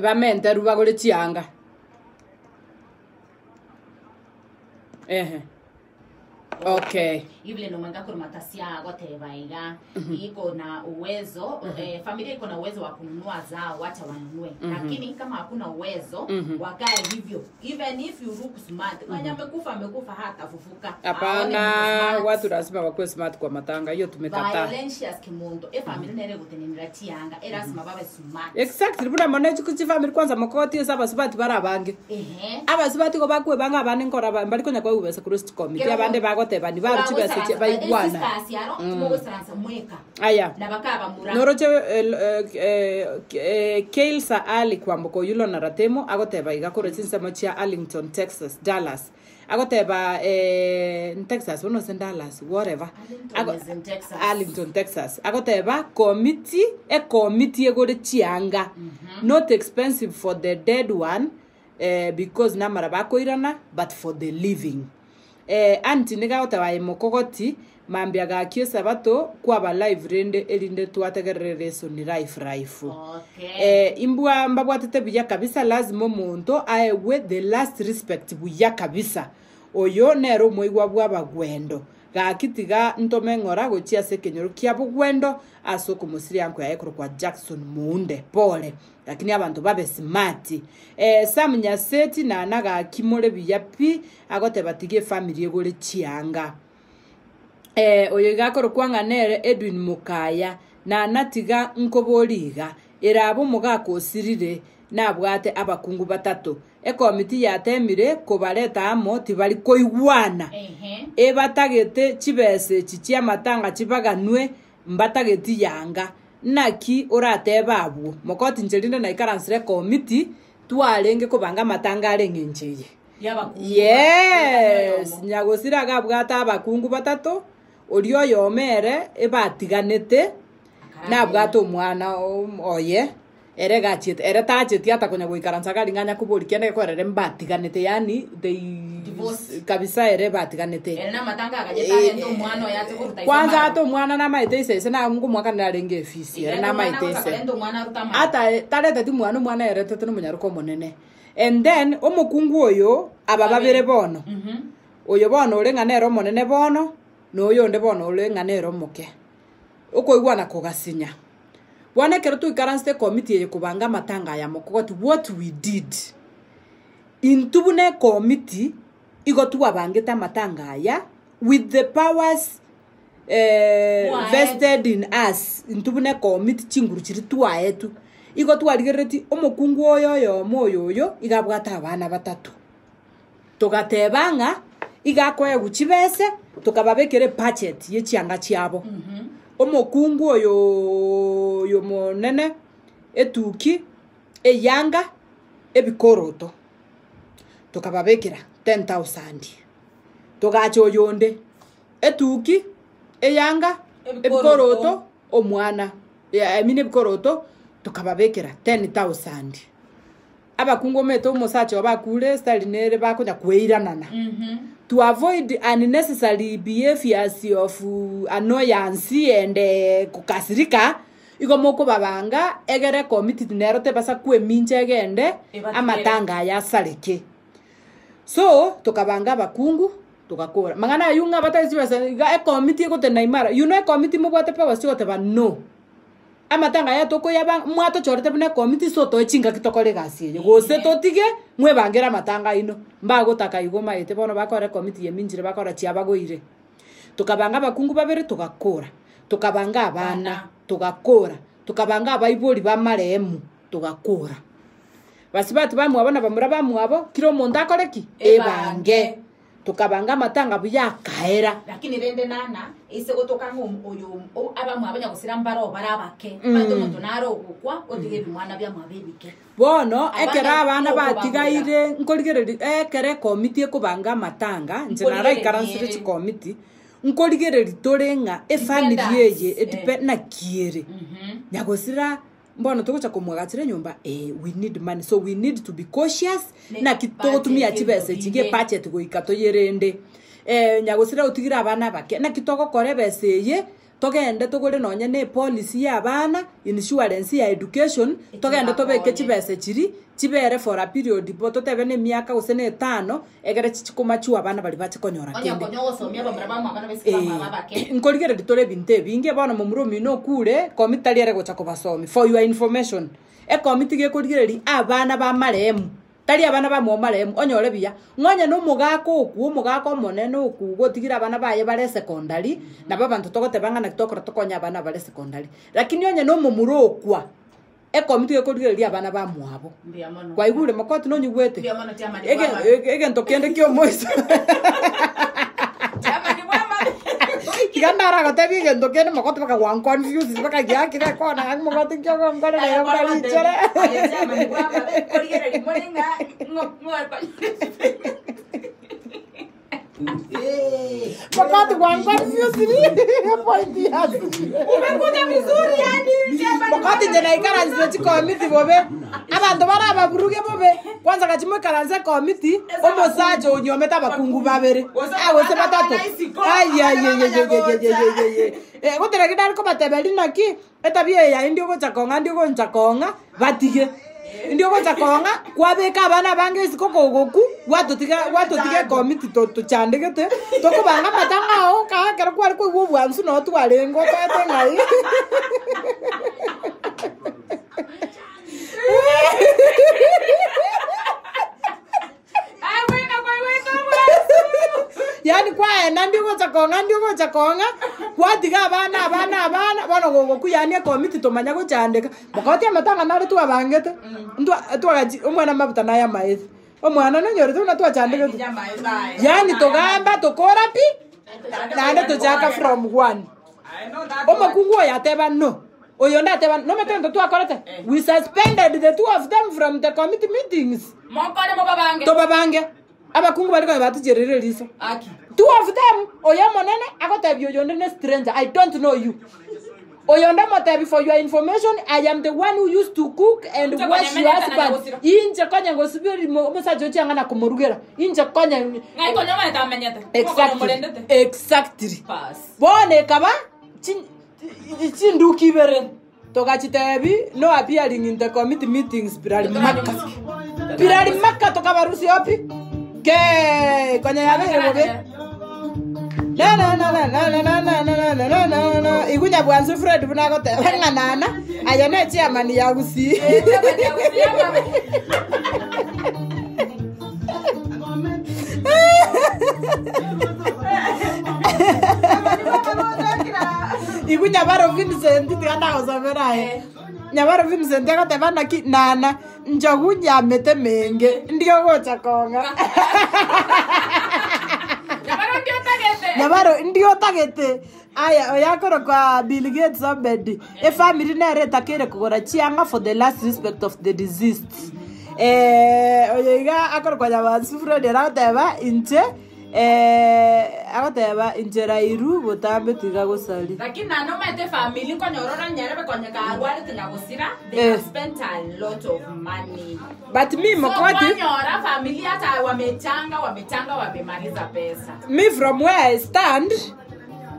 Bamenterwe bagore chianga. Ehe. Okay. Evelyn Omwenga korwa Matasia agoteba iga iko na uwezo eh, familia iko na uwezo wa kununua zao, wacha wanunue lakini kama hakuna uwezo wakae hivyo, even if you look smart mwenye amekufa amekufa hatafufuka. Aone Hapana, mko smart. watu lazima wakuwe smart kwa matanga, hiyo tumekataa. Violentious kimundo efamily nere gutenenera chianga erasima babe smart. Exactly, buna mono chifamily kwanza mokoti ase abasubati bare abange. Ehe. Abasubati igo bakwe bang'a abande nkora ba- mbari konya koigwa besa korwa ase chikomiti, Kero abande bagotebani baru chibesa echi baigwana. Sisters yaro timogoisaransa mweka Aya. na bakaba mura Noroche Keilsa Ali kwamboka oyio Lorna Ratemo agoteba iga korwa chinsemo chia Arlington, Texas, Dallas. Agoteba Texas bono gose Dallas, whatever. Arlington is in Texas. Arlington, Texas. Agoteba komiti, ekomiti egore chianga. Not expensive for the dead one because namara bakoirana but for the living. Aunty niga agoteba aye mokogoti mambia gaki esabato kwaba live rende erinde twategerere lesson life life. Okay. Imbwa mbabwatete buya kabisa lazima omonto aegwe the last respect buya kabisa. Oyo nere omoigwa bw'abagwendo. Gaki tiga ntome ng'ora gochia ase ekenyoro kia bogwendo ase okomosiria anko yaye korokwa Jackson Mounde. Pole. Lakini abanto babe smart. Sam Nyaseti nana gaki more buya pi agoteba tiga efamily egore chianga. Oyo iga akorokwa ng'a nere Edwin Mokaya nana tiga nkobori iga erabe omogaka osirire nabwate abakungu batato. Ekomiti yatemire kobareta amo tibari koigwana. Ebatagete chibesa echi chi'amatanga chibaganwe mbatageti yanga. Naki oratebe abwo. Mokoti inche rinde naikaransire ekomiti twarenge kobanga amatanga are eng'encho eye. Yes, nyagosira agabwate abakungu batato, oria oyomo ere ebatiganete nabwate omwana oye ere gachiete ere tacheti ata konya goikaransa iga aria ng'anya koboria kende gekogera ere mbatiganete yaani they Divorce. kabisa ere batiganete. Ere namatanga agachete arente omwana oye ache koruta ise Kwanza amara. ata omwana namaete ise ise nangomwakanera arenge efisi ere Ere omwana namaete agocha ise. korenta omwana arute amara. Ata tareteti mwana omwana eretete nomonyaroka omonene. And then omokungu oyo aba babere bono. Oyo bono ore ng'a nere omonene bono na oyonde bono ore ng'a nere omoke. Okoigwana kogasinya. Bono ekero toikaransete ekomiti eye kobanga amatanga aya mokogoti what we did. Intwe buna ekomiti igo twabangete amatanga aya with the powers vested in us. Intwe buna ekomiti chinguru chiria twaetwe. Igo twarigereretie omokungu oyo oyomo oyo oyo iga abwate abana batato. Togateba ng'a iga akoegwa chibese tokababekera ebudget ye chianga chiabo. Omokungu oyo oyo monene etuki eyanga ebikoroto tokababekera 10,000. Togacha oyonde Etuki, eyanga, ebikoroto, omwana, I mean ebikoroto, tokababekera 10,000. Abakungu omanyete omosacha obo bakure estyle nere bakonya koiranana. To avoid unnecessary behaviours of annoyance and kokasirika, igo mokobabanga egere ecommittee nero tebasa kwemincha egende Ebatigere. amatanga aya asareke. So, tokabanga abakungu, togakora. Mang'ana aywo ng'a batari chibesa iga ecommittee egotena imara, you know ecommittee mobwate powers chiogoteba no. Amatanga aya tokoyaba mwatochorete buna ecommittee so toe chingaki tokore egasi eye, gose totige mwebangere amatanga aino. Mbagotaka igo omanyete bono bakora ecommittee yeminchire bakora chiabagoire. Tokabanga abakungu babere togakora, tokabanga abana togakora, tokabanga abaibori ba marehemu togakora. Basubati bamwabo na bamura bamwabo, kera omonto akore ki? Ebange. Tokabanga amatanga buya akaera. Lakini rende nana ase gotoka ng'a oyo abamwabo nyagosira mbare bare abake omanyete omonto nare ogokwa otige ebimwana biamwabo ebike. Bono ekero Abana abana okobangera. batigaire nkorigereria ekero ecommittee ekobanga amatanga, inche naraikaransire Nkorigereria ere. chicommittee, nkorigereria tore ng'a efamiri Dependants, eye eh. edipe naki ere. Nyagosira mbono togocha komwagachera enyomba eh, we need money so we need to be cautious Ne naki togotumia budget chibesa ebinto echi binde. gebudget goika toyerende. Nyagosira otigire abana abake naki togokora ebesa eye togende togore nonye na epolicy ya abana, insurance ya education, togende tobeke Echibakonye. chibesa chiri chibere for a period bo totebe na emiaka gose na etano egere chichikomachua abana baria bache konyora Onye kende. konya ogosomia abamura bamwabo na abaiseke bamwabo abake. Nkorigereria tore ebinto ebinge bono momura omino okure committee tari ere gocha kobasomi for your information. Ecommittee gekorigereria abana ba marehemu tari abana bamwabo marehemu onyore buya ng'onye na omogaka okwo omogaka omonene okwo gotigire abana baye bare secondary nabo abanto togoteba ng'a naki tokora tokonye abana bare secondary. Lakini onye na omomura okwa ecommittee gekorigereria abana bamwabo. Mbuya mono. Kwaigure mokoti nonyigwete? Mbuya mono chairman Ege- bw'amabe. egento kende kia omoiso. Chairman bw'amabe. Tiga ndaragotebia egento kende mokoti mpaka gwanconfuse mpaka giakire ekona gaki mokoti nki ogonkorera iga buna richore. Aye chairman bw'amabe, korigereria more ng'a ng'o- ng'o- Mokoti gwanconfuse point yasirire. Umekuja vizuri yani chairman Mokoti inche naikaransire chicommittee bobe abanto bare ababuruge bobe kwanza gachimoikaranse ecommittee omosacha onyomete abakungu babere ah, gose batato ayayeyeyeyeyeyeye gotera ki ndari kobateberi naki etabia eye yaye ndio ogocha kong'a ndio ogoncha kong'a batige ndio ogocha kong'a kwabeka abana abange isiko kogoku gwatotiga gwatotiga ecommittee tochandegete tokobanga amatanga ao kaa ekero kware koigwa obwansu noo twarenge otoete ng'ai. Yaani kwaenda ndio ogocha kong'a ndio ogocha kong'a kwatiga abana abana abana bono gogoku yaani ecommittee tomanya gochandeka mokoti amatanga nare twabangete twagachi omwana mabuta naye amaete omwana nonyorete buna twachandegete yaani togamba tokora pi naende tochaka from one. Omokungu oyo ateba no oyo ndateba no metento twakorete we suspended the two of them from the committee meetings. Mokore mobabange. Tobabange abakungu bari konya batucherere riso. Aki. Two of them oyo omonene agotebia oyo onde ne stranger I don't know you. Oyo nde motebi for your information I am the one who used to cook and Inche wash konya your menyete na husband. nyagosira. Inche konya ngosibiri omosacha ochianga na komorugera. Inche konya Ng'ai konya omanyete amenyete. Mokonya Exactly. omorendete. Exactly. Pass. Bono ekaba chinduki ibere togachitebi no appearing in the committee meetings pirari maka. Pirari maka tokabarusia opi. Ke konya yabeire bobe. Na na na na na na na na na na na na na. Igunya bwansu Fred buna agoteba ng'a nana aya ne chairman ya Gusii. Igu Nyabaro Vincent tiga ndagosomera aye. Nyabaro Vincent agoteba naki nana nchogu nyamete menge ndio gocha kong'a. Nyabaro ndio otagete. Nyabaro ndio otagete. Aya oyakoro kwa Bill Gates Obed. Efamily nere etakere kogora chianga for the last respect of the deceased. Oyo iga akoro kwa Nyabansu Fred aragoteba inche agoteba agoteba inchera iru botambe tiga gosari. Lakini na nomete family nkonyora oranyerebe konye karwarete nyagosira they Eh. have spent a lot of money. But me So mokoti kwanyora familia hata wamechanga wamechanga wamemaliza pesa. me from where I stand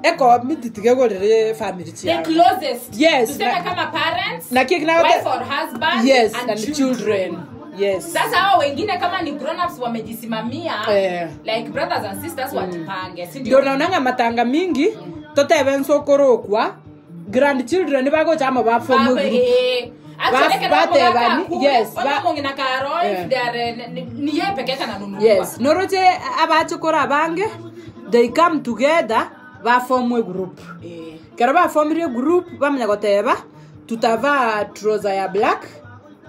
ekomiti tigegorere family The chiabo. closest. Yes, Tuseme na- kama parents, na kiki na wife or husband yes and, and children. Yes. Sasa hao wengine kama ni grown ups wamejisimamia Eh. like brothers and sisters wajipange, si Ndio naonanga matanga mingi totebe nsokorokwa grandchildren bagocha ama bafomu Babe, group. eh, actually kero batebani, mugaka yes, akure, onye mong'ina karo, if Eh. they are, eh, ni yeye peke yake ananunua. Yes, noroche abachokora abange they come together baform a group. Eh. Kero baformire group bamenya goteba tutavaa trouser ya black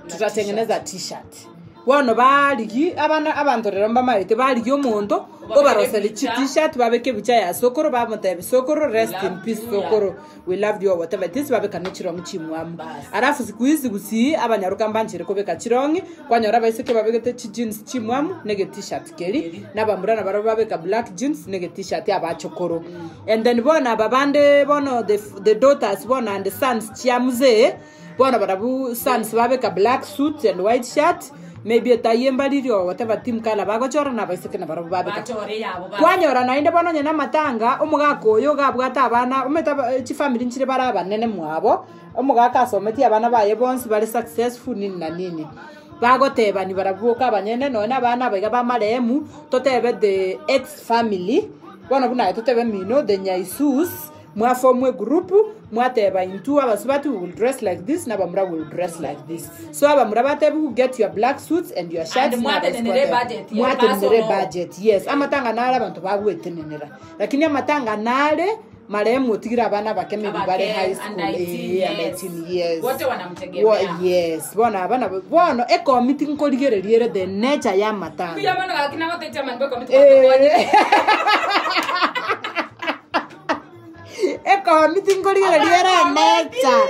tutatengeneza t-shirt. Bono barigi abana abanto rero mbamaete barigi omonto obaroseri chi t-shirt babeke ebicha ya sokoro bamotebi sokoro rest in peace sokoro we loved you or whatever it is babeka ne chirongi chimwamu alafu siku hizi gusii abanyaruka mbanchire kobeka chirongi kwanyora abaiseke babegete chi jeans chimwamu nege t-shirt keri nabamura nabaro babeka black jeans nege t-shirt abachokoro and then bona aba bande bono the daughters bona and the sons chia muzee bona barabu sons babeka black suit and white shirt maybe etayi embariri or whatever team kala bagochora nabaiseke nabarabu babeka Bachore yabo ba- kwanyora naende bono onye na amatanga omogaka oyo gabwate abana omanyete chifamiri nchire bare abanene mwabo omogaka asometie abana baye bonsi bare successful nini na nini bagotebani barabuoka abanyene nonye na abana abaiga ba marehemu totebe the ex family bono buna aye totebe mino the nyaisus mwafomwe group mwateba into abasubati we will dress like this nabamura will dress like this so abamura batebi get your black suits and your shirts And mwatenenere budget ya mwatenenere personal. budget yes amatanga nare abantu bagwetenenera lakini amatanga nare marehemu otigire abana bake maybe Abake, bare high and school 19 eh, and years. 19 years Wote wanamtegemea. Yes bono abana bono ekomiti nkorigereria ere the nature ya matanga Kuya bono gaki nagote chairman bwe komiti Eh. ekomiti nkorigereria ere nature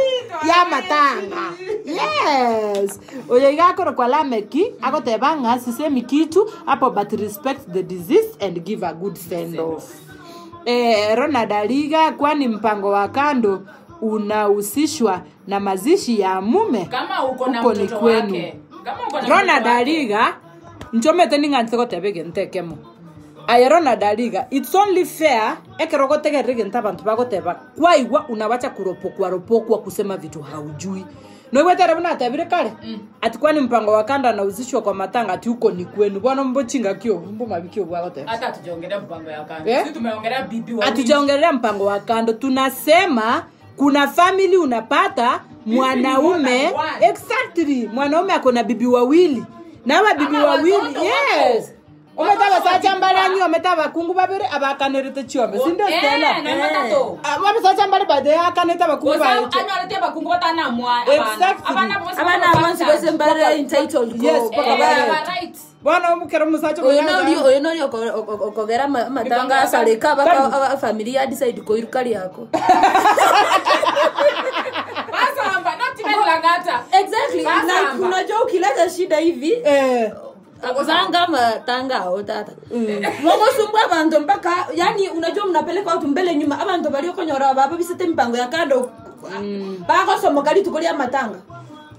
ya matanga yes oyo igakoro kwa lameki agoteba ng'a sisemi kitu hapo but respect the disease and give a good send off eh, ronald aliga kwani mpango wa kando unahusishwa na mazishi ya mume Kama uko na Huko ni mtoto kwenu. wake. Kama uko na mtoto ronald wake. aliga nchomete ning'anchete goteba egento ekemo aye ronald aliga it's only fair ekero gotegerera egento abanto bagoteba kwaigwa unawacha kuropokwa ropokwa kusema vitu haujui noigwetere buna atebire kare ati kwani mpango wa kanda anahusishwa kwa matanga ati huko ni kwenu bwana mbochinga kio mbomabikio bwagoteba Hata hatujaongelea mpango ya kando. Eh? Sisi tumeongelea bibi wa hatujaongelea mpango wa kando tunasema kuna family unapata mwanaume more than one. exactly mwanaume ako na bibi wawili na aba bibi Ama wawili watoto yes wako. omete Watoto abasacha wakikua. mbarani omete abakungu babere abakanirete chiombe sindio Eh, Stella? na matatu. Ah, abasacha mbare bade akanete abakungu Kosa baeche anyorete bakungu batana mwa abana. Exactly. Abana bose abana bonsi bose mbare entitled Yes, ko mpaka Eh, bare. aba right. bono omukero omusacha oyo nori oyo nori okogera amatanga asareka baka family ya decide koiruka riako Basamba, not even Langata. exactly Basamba. like unajua ukileta shida hivi eh zanga matanga ao tata mogosumbua abantu mpaka yani unajua mnapeleka watu mbele nyuma abantu baliokonyora baba bisete mipango ya kando bagosomoka rituko ria matanga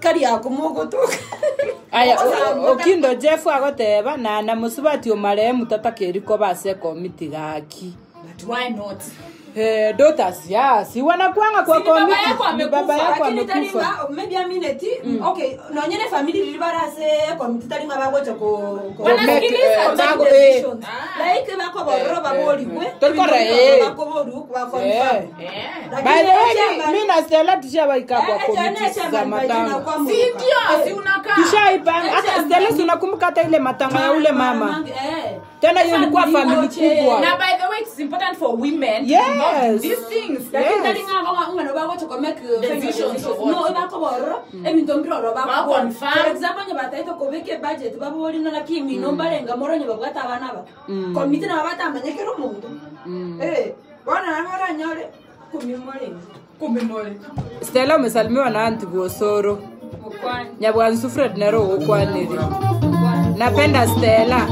kari yako mogotuka aya okindo jeff agoteba na na musubati omarehemu tatakeriko base komiti gaki But why not? Eh, daughters yes wanakuanga kwa Si ni baba komiti yako Ni amekufa, baba yako lakini amekufa taringa maybe a minute okay nonyene family riri barase komiti taringa bagocha ko ko- Wanasikiliza eh, tu. bago- make eh. decisions. Like bakobororo baborigwe Torikora, eh. bakoboru bakonfirm Eh. By the way, mi na Stella tushawaika kwa komiti za matanga Si ndio, si unakaa. tushaipanga hata Stella si unakumbuka hata ile matanga ya ule mama tena hiyo ilikuwa family kubwa Now, by the way, it's important for women to Yes. involve in these things. Yes. Decisions of what? bakobororo ebinto mbiroro Bakonfirm. for example nye bataite kobeka ebudget baborina naki mino mbarenga moro nye babwate abana ba komiti nabo batamanyekera omonto Eh, bono nabo baranyore kumimorenga Kumimole. Stella umesalimiwa na anti Bosoro Nyabwansu Fred nero gukwanire napenda Stella.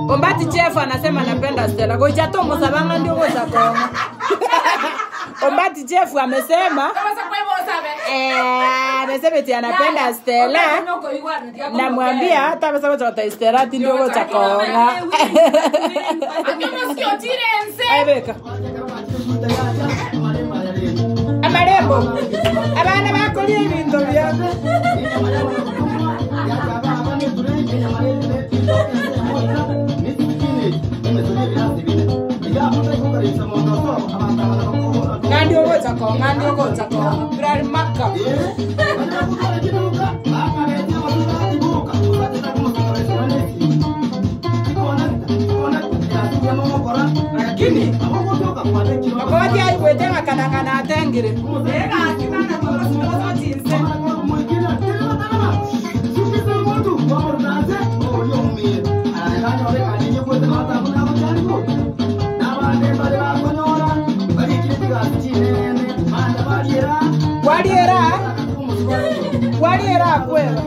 Ombati Jeff anasema napenda Stella. Gocha to mosabanga ndio gocha konga. Ombati Jeff amesema eh, amesema eti anapenda Stella. Namwambia hata amesema chota Stella ati ndio gocha konga. Ebeka. Amarembo. Abana bakoria ebinto byabo. Ng'andi ogocha konga, ng'andi ogocha konga. Birari maka. Lakini Makoti aigwete ng'akanang'ana atengire. Waliera waliera akweba.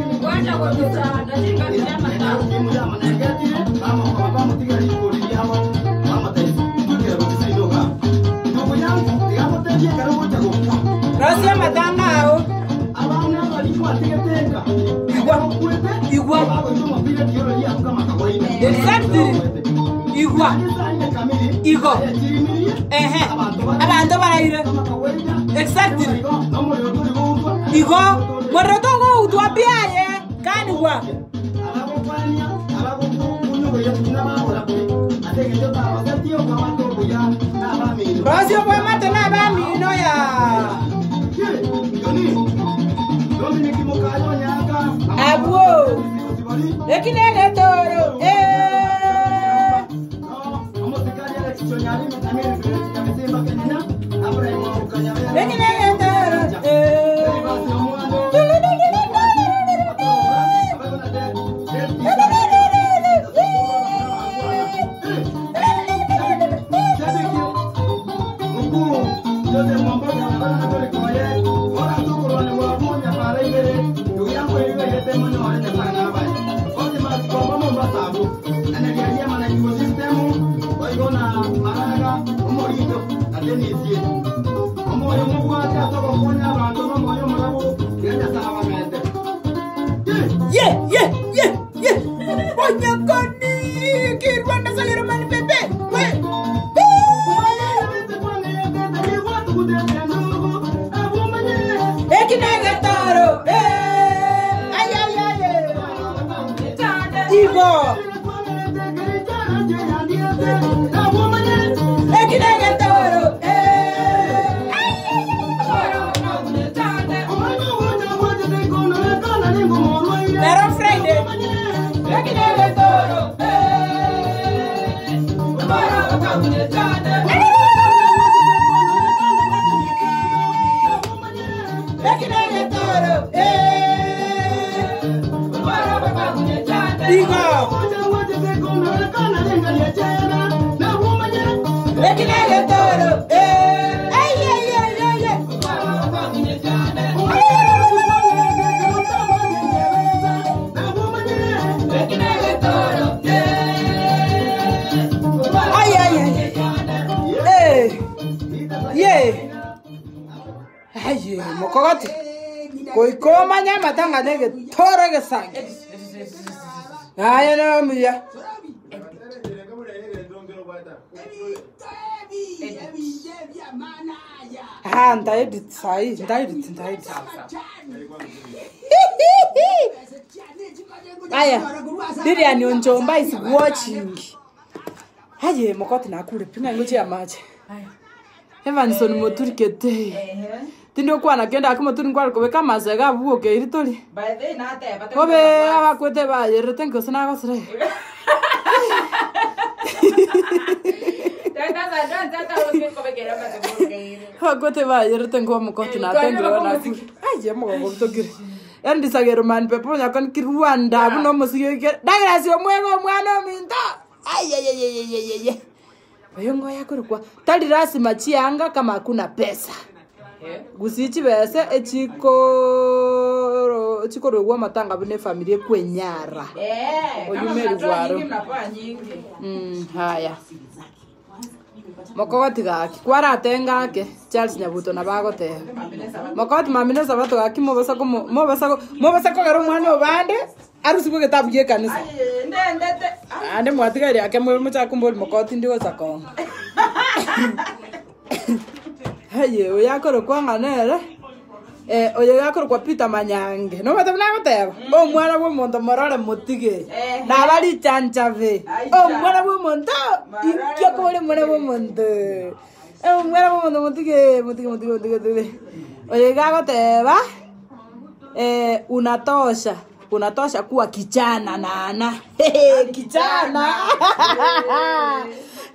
Rosia matanga ao. Igwa. Igwa. Exactly. Igwa. Igo. Ehe. Abanto baraire. Exactly. Igo. Moroto go utwa biaye. Kanigwa. Rosia bwa mate na bamino ya. Abwo. Ekinege toro. Eh. Ekinege toro. Eh. Ye, ye, ye, ye. Onyakoni, Kirwanda Salero Man Pepe. We. Ekinege toro. Eh. Ay, ay, ay, ay. Igo. Ekinege toro. Eh. Ay, ay, ay. Pero Friday. Ekinege toro. Eh. Ekinege toro. Eh. Igo. Ekinege toro. Eh. Ay, ay, ay, ay, ay. Ay, ay, ay. Eh. Ye. Aye, mokogoti. Koikomanya matanga nege toro gesange. Aya no muya. Ah, ntaedit sahi, ntaedit, ntaedit. Aya, Lilian Onjomba is watching. Aye, mokoti nakure pinga ngochi ya mache. Evanson Moturi kete. Tindo kwana kenda akimoturi ngwara kobeka masega abuoke iri tori. Kobe abakwete bayerete nkose nagosire. Abakwete bayerete nko mokoti natengire nakure. Aye mogongo butokire. Yandisagero man pepo nyakon kirwanda buno musige ke. Dagrasi omwego omwana ominto. Ay ay ay ay ay ay. Oyo ngoya kurukwa. Tali rasima chianga kama hakuna pesa. Gusii chibese echikoro chikorwegwa amatanga buna efamiri ekwenyara. Eh, Oyu kama Mary mnatoa Gwaro. nyingi mnapewa nyingi. Haya. Mokogoti gaki kwaratenga ake Charles Nyabuto nabo agoteba. Mokogoti mami na esabato gaki mobasa komo mobasa ko mobasa kogera omwana obande arusigwe egetabu gia ekanisa. Aye, ndendete. Ande mwatigaire ake mwe mochake kombori mokogoti ndi gocha konga. Aye oyo akorokwa ng'a nere eh, oyo iga akorokwa Peter Manyange nomanyete buna agoteba omwana bwa omonto morore motige Ehe. naba richanchabe Aija. omwana bwa omonto Marore inki okobori omwana bwa omonto omwana bwa omonto motige motige motige motige motige oyo iga agoteba eh, unatosha unatosha kuwa kijana nana kijana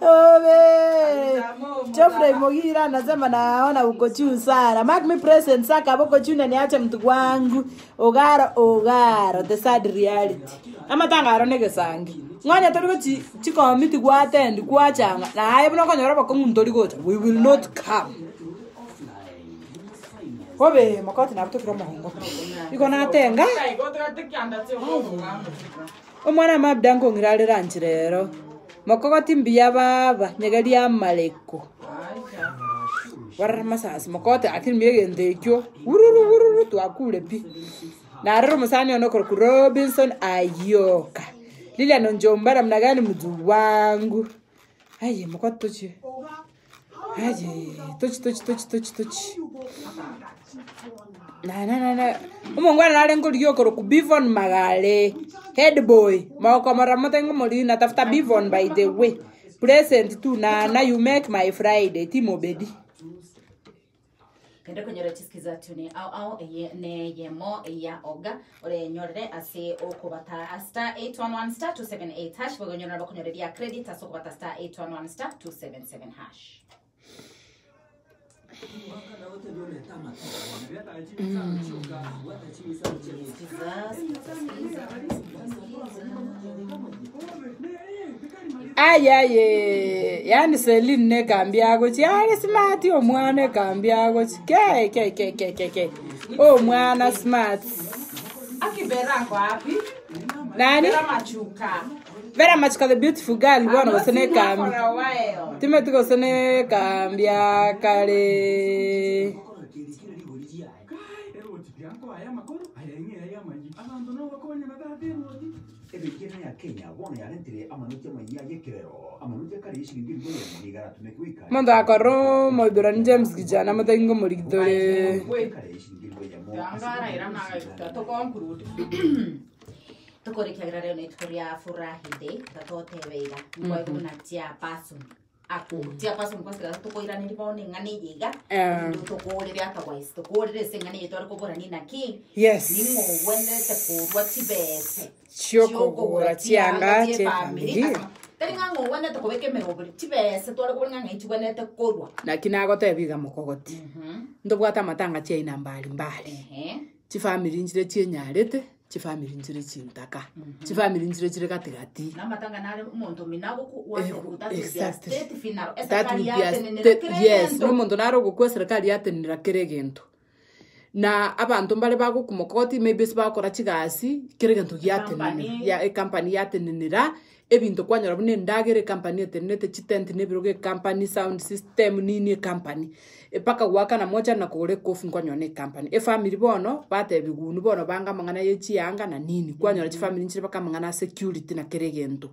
Obe. Geoffrey Mugira anasema naona uko juu sana. Mark me present saka uko juu na niache mtu wangu. Ogaro ogaro the sad reality. Amatanga aro negesangi. Ng'onya tori gochi chikomiti gwatendi gwachanga. Na aye buna okonyora bokong'u ntori gocha. We will not come. Obe makoti nabutokire omogongo. Igo natenga. Omwana mabda nkong'irarera nchera ero. Mokogoti mbuya baba, nyegeria amareko. Barara masasi mokote lakini mia egento ekio wururu wururu twakure pi. Narero omosani one okorokwa Robinson Ayoka. Lilian Onjomba namna gani mtu wangu. Aye mokoti tochie. Aye tochi tochi tochi tochi tochi. Na na na na omongwana nare nkorigia okorokwa Bivon Magare. Head boy. Maokomora motengo mori natafuta Bivon by the way. Present tu na na you make my Friday Timo Bedi. Kende konyora chisikiza tune au au eye ne yemo ya oga ore nyorere ase okobata star 811 star 278 hash bogonyorera bakonyoreria credit ase okobata star 811 star 277 hash. Sikiza, sikiza, sikiza. Aye aye yani Celine nekambia agochi are smart omwana ekambia agochi ke ke ke ke ke ke omwana smart Akibera ako wapi? nani Vera Machuka. Vera Machuka the beautiful girl bono gose I've not seen her nekambi for a while. timeti gose nekambia kare Omonto akorora omoibirani James Kijana motengi ngomorigitore Tangara ira na tokonkrude. Tukorekiagira reo nä ituko ria furahi day tatotebeira nkwaiguna tia person aku tia person kwasiga tukoiraniri bao ni ng'ani yiga tukurire otherwise tukurire se ng'ani yitware kubura ni naki Yes. ning'owenete kurwa chibese Chiokogora chianga chiefamily. tari ng'a ng'owenete kobeka emeroberi chibese tware kobora ng'a ng'ai chiwenete korwa Naki nagoteba iga mokogoti ntobwate amatanga chiaina mbali mbali ehe chifamiri nchire chienyarete chifamiri nchire chintaka chifamiri nchire chire katikati namatanga nare omonto minagoku Exactly. state funeral That eserikali would be a yatenenera state- kera yes egento. nomonto nare ogokwa eserikali yatenenera kera egento na abanto mbare bagokumokoti maybe ase bagokora chigasi kera egento giatenenera Company. ya ecompany yatenenera ebinto kwanyora buna endagera ecompany etenenete chitent na ebirogo ecompany sound system nini ecompany mpaka gwakana mocha na kogora ekofi nkwanyora na ecompany efamily bono batebiwa unu bono banga amang'ana ya echianga na nini kwanyora chifamily nchire mpaka amang'ana a security na kera egento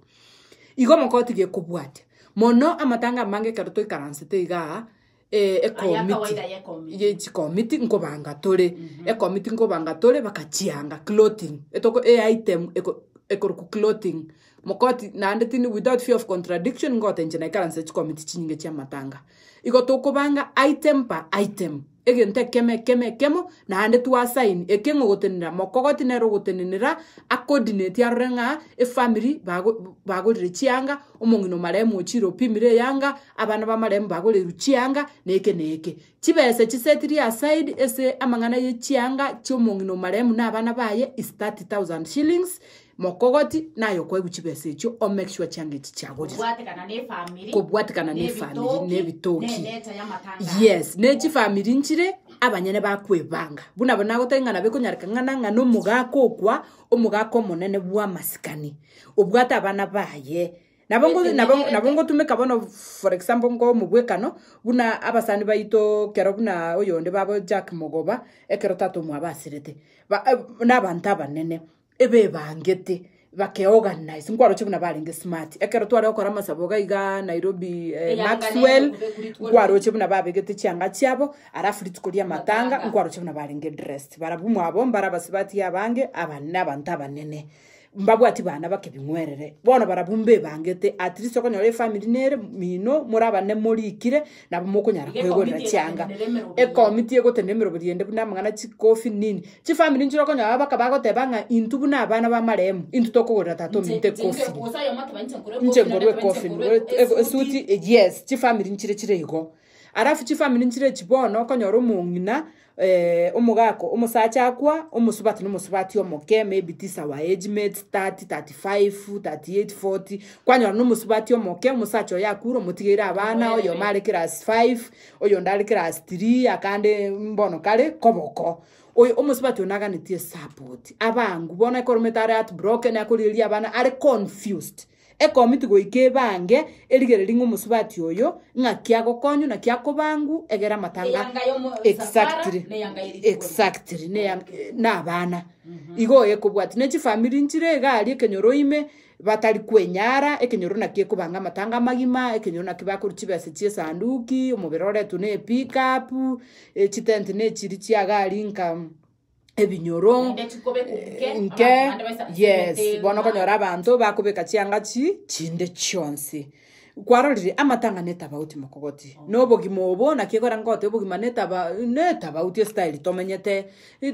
igo omokoti gekobwatia mono amatanga amange ekero toikaransete igaa Aya ekomiti kawaida ya ekomiti. ye chikomiti nkobanga tore ekomiti nkobanga tore bakachianga clothing etoko e item eko ekoroku clothing mokoti naende tini without fear of contradiction ngotenche naikaranse chikomiti chinyinge chia amatanga igo tokobanga item per item egento ekemo ekemo ekemo naende twasign eke ng'ogotenenera mokogoti nere ogotenenera acoordinate arore ng'a efamily bago bagorire chianga omong'ina omaremu ochire opimire eyanga abana ba maremu bagorirwe chianga na eke na eke chibese chisetiri aside ase amang'ana ya chianga chia omong'ina omaremu na abana baye is 30,000 shillings. Mokogoti, naye okoegwa chibesa echio o make sure chianga echi chiagorirwe. Kobwatekana na efamiri Kobwatekana na efamiri, na ebitoki. neneta y'amatanga Yes, ne chifamiri nchire, abanyene bakwebanga. Buna bo nagotebia ng'a nabo ekonyareka ng'a na ng'a na omogaka okwa, omogaka omonene bw'amasikani, obwate abana baye. Nabo ngo nabo nabo ngotumeka bono for example nko omobwekano, buna abasani baito kero buna oyonde babo Jack Mogoba, ekero tata omwabo asirete, ba na abanto abanene, ebebangete, bakeorganize, nkwaroche buna barenge smart. Ekero tware gokora amasabo iga igaa Nairobi Maxwell, nkwaroche buna babegete chianga chiabo, alafu rituko ria amatanga, nkwaroche buna barenge dressed. Barabwo mwabo mbare abasubati abange, abanene abanto abanene. Mbabwati bana bake bing'werere, bono barabwo mbebangete, at least okonyora efamiri nere mino more abane morikire, nabo mokonyara Iga kwegorera ekomiti chianga. egotenenera emeroberi. Ekomiti egotenenera emeroberi ende buna amang'ana chikofi nini. Chifamiri nchire okonyora baka bagoteba ng'a intwe buna abana ba marehemu, intwe tokogorera tata ominto ekofini. Inche nkorwa ekofini, esuti yes, chifamiri nchire chire igo. Alafu chifamiri nchire echi bono okonyora omong'ina omogaka omosacha akwa, omosubati na omosubati omoke maybe this our age mates 30, 35, 38, 40, kwanyora na omosubati omoke omosacha oye akure omotigeire abana, oyomo are class 5, oyonde are class 3, akande mbono kare koboko. Oyo omosubati oyo naganetie esupport, abangwe bono ekero omanyete are heartbroken akorigereria abana are confused. Ekomiti goika ebange, erigererie ng'a omosubati oyo ng'aki agokonywa, naki akobangwa, egere amatanga Eyanga y'omo- Exactly. safara, neyanga ye rituko. Exactly, neyanga na abana. Igo ekobwatia ne chifamiri nchire iga aria ekenyoro ime, batari kwenyara, ekenyoro naki ekobanga amatanga amagima, ekenyoro naki bakorwa chibesa chia esanduki, omobere oretwe na epickup, chitenti na echiri chia iga aria nka. ebinyoro Naende chikobekwa nke, nke abanto bande baisa yes emete, bono okonyora abanto bakobeka chianga chi chinde chionsi. Kwarorire amatanga na etabauti mokogoti, na obogima obo naki ekora ngote obogima na etaba na etabauti estyle tomenyete,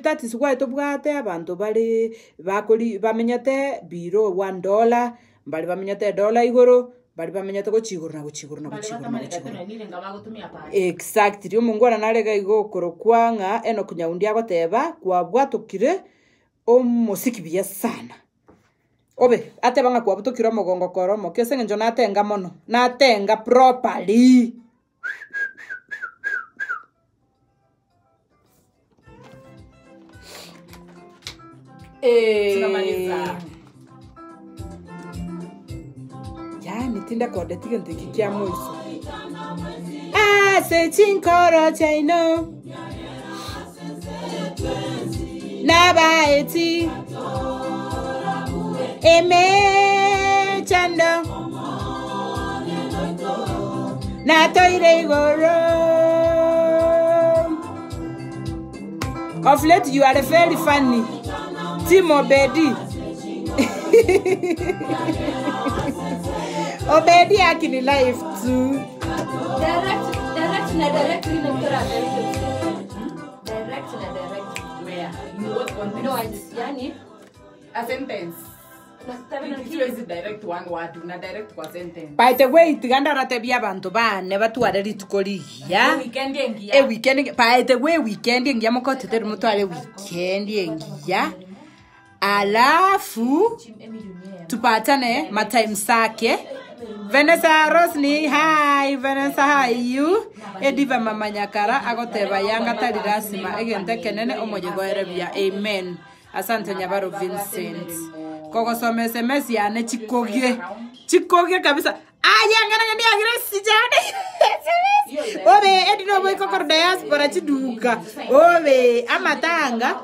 that is why tobwate abanto bare bakori bamenyete below one dollar, mbare bamenyete edola igoro, Baria bamenyete gochia igoro na gochia igoro na Baria gochia igoro na batamaneti gochia igoro. nirenga bagotumia pasi. Exactly. Omongwana nare iga iga okorokwa ng'a Enock Nyaundi agoteba, kwabwatokire omosiki buya sana. Obe, ateba ng'a kwabutokire omogongo kore omoke ase eng'encho natenga mono, natenga properly. Tunamaliza. Yani tindakondeti gento eki kia moiso ase chinkoro chiaino nabaeti emechando natoire igoro Of late you are very funny Team Obedi Obedi akini life tu Direct, direct na direct ina mtora direct. Direct na direct. Where? In what context? No, it's yani A sentence. nataka na Siwezi direct one word, una direct kwa sentence. By the way tiga ndaratebia abanto bane batware rituko rigiya Weekend engiya. eweekend by the way weekend engiya mokotete motware weekend engiya alafu tupatane matime sake Vanessa Rosni, hi Vanessa, how are you? Ediva mama Nyakara agoteba yanga tari lasima egento ekenene omoyega oere buya. Amen. Asante Nyabaro Vincent. Kogosoma SMS yane chikogie. Chikogie kabisa. Aya ngana ngani agire sijane. Obe edino boiko kor diaspora chiduka. Obe amatanga.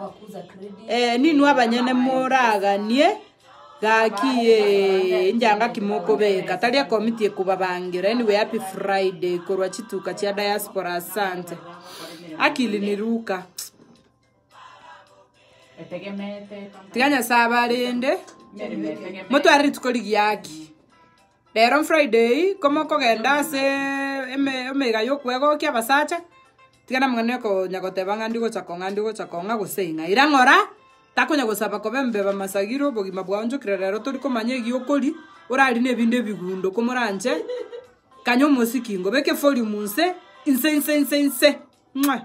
Eh, ninwe abanyene moraganie gaki eh, njanga kimokobeka tari ekomiti ekobabangira anyway happy friday korwa chituka chia diaspora asante akili ni ruka Etegemete. tiga nyasaye abarende Etegemete. motware rituko rigiaki rero friday komokogenda ase eme- emega ya okwegokia abasacha tiga namang'ana okonya goteba ng'a ndigocha kong'a ndigocha kong'a gose ing'a ira ng'ora takonya gosaba koba embeba masagiro obogima bwaonchokire rero tori komanya egi okori orari na ebinde ebigundo komoranche kanya omosiki ingo beka evolume nse inse inse inse inse mwa.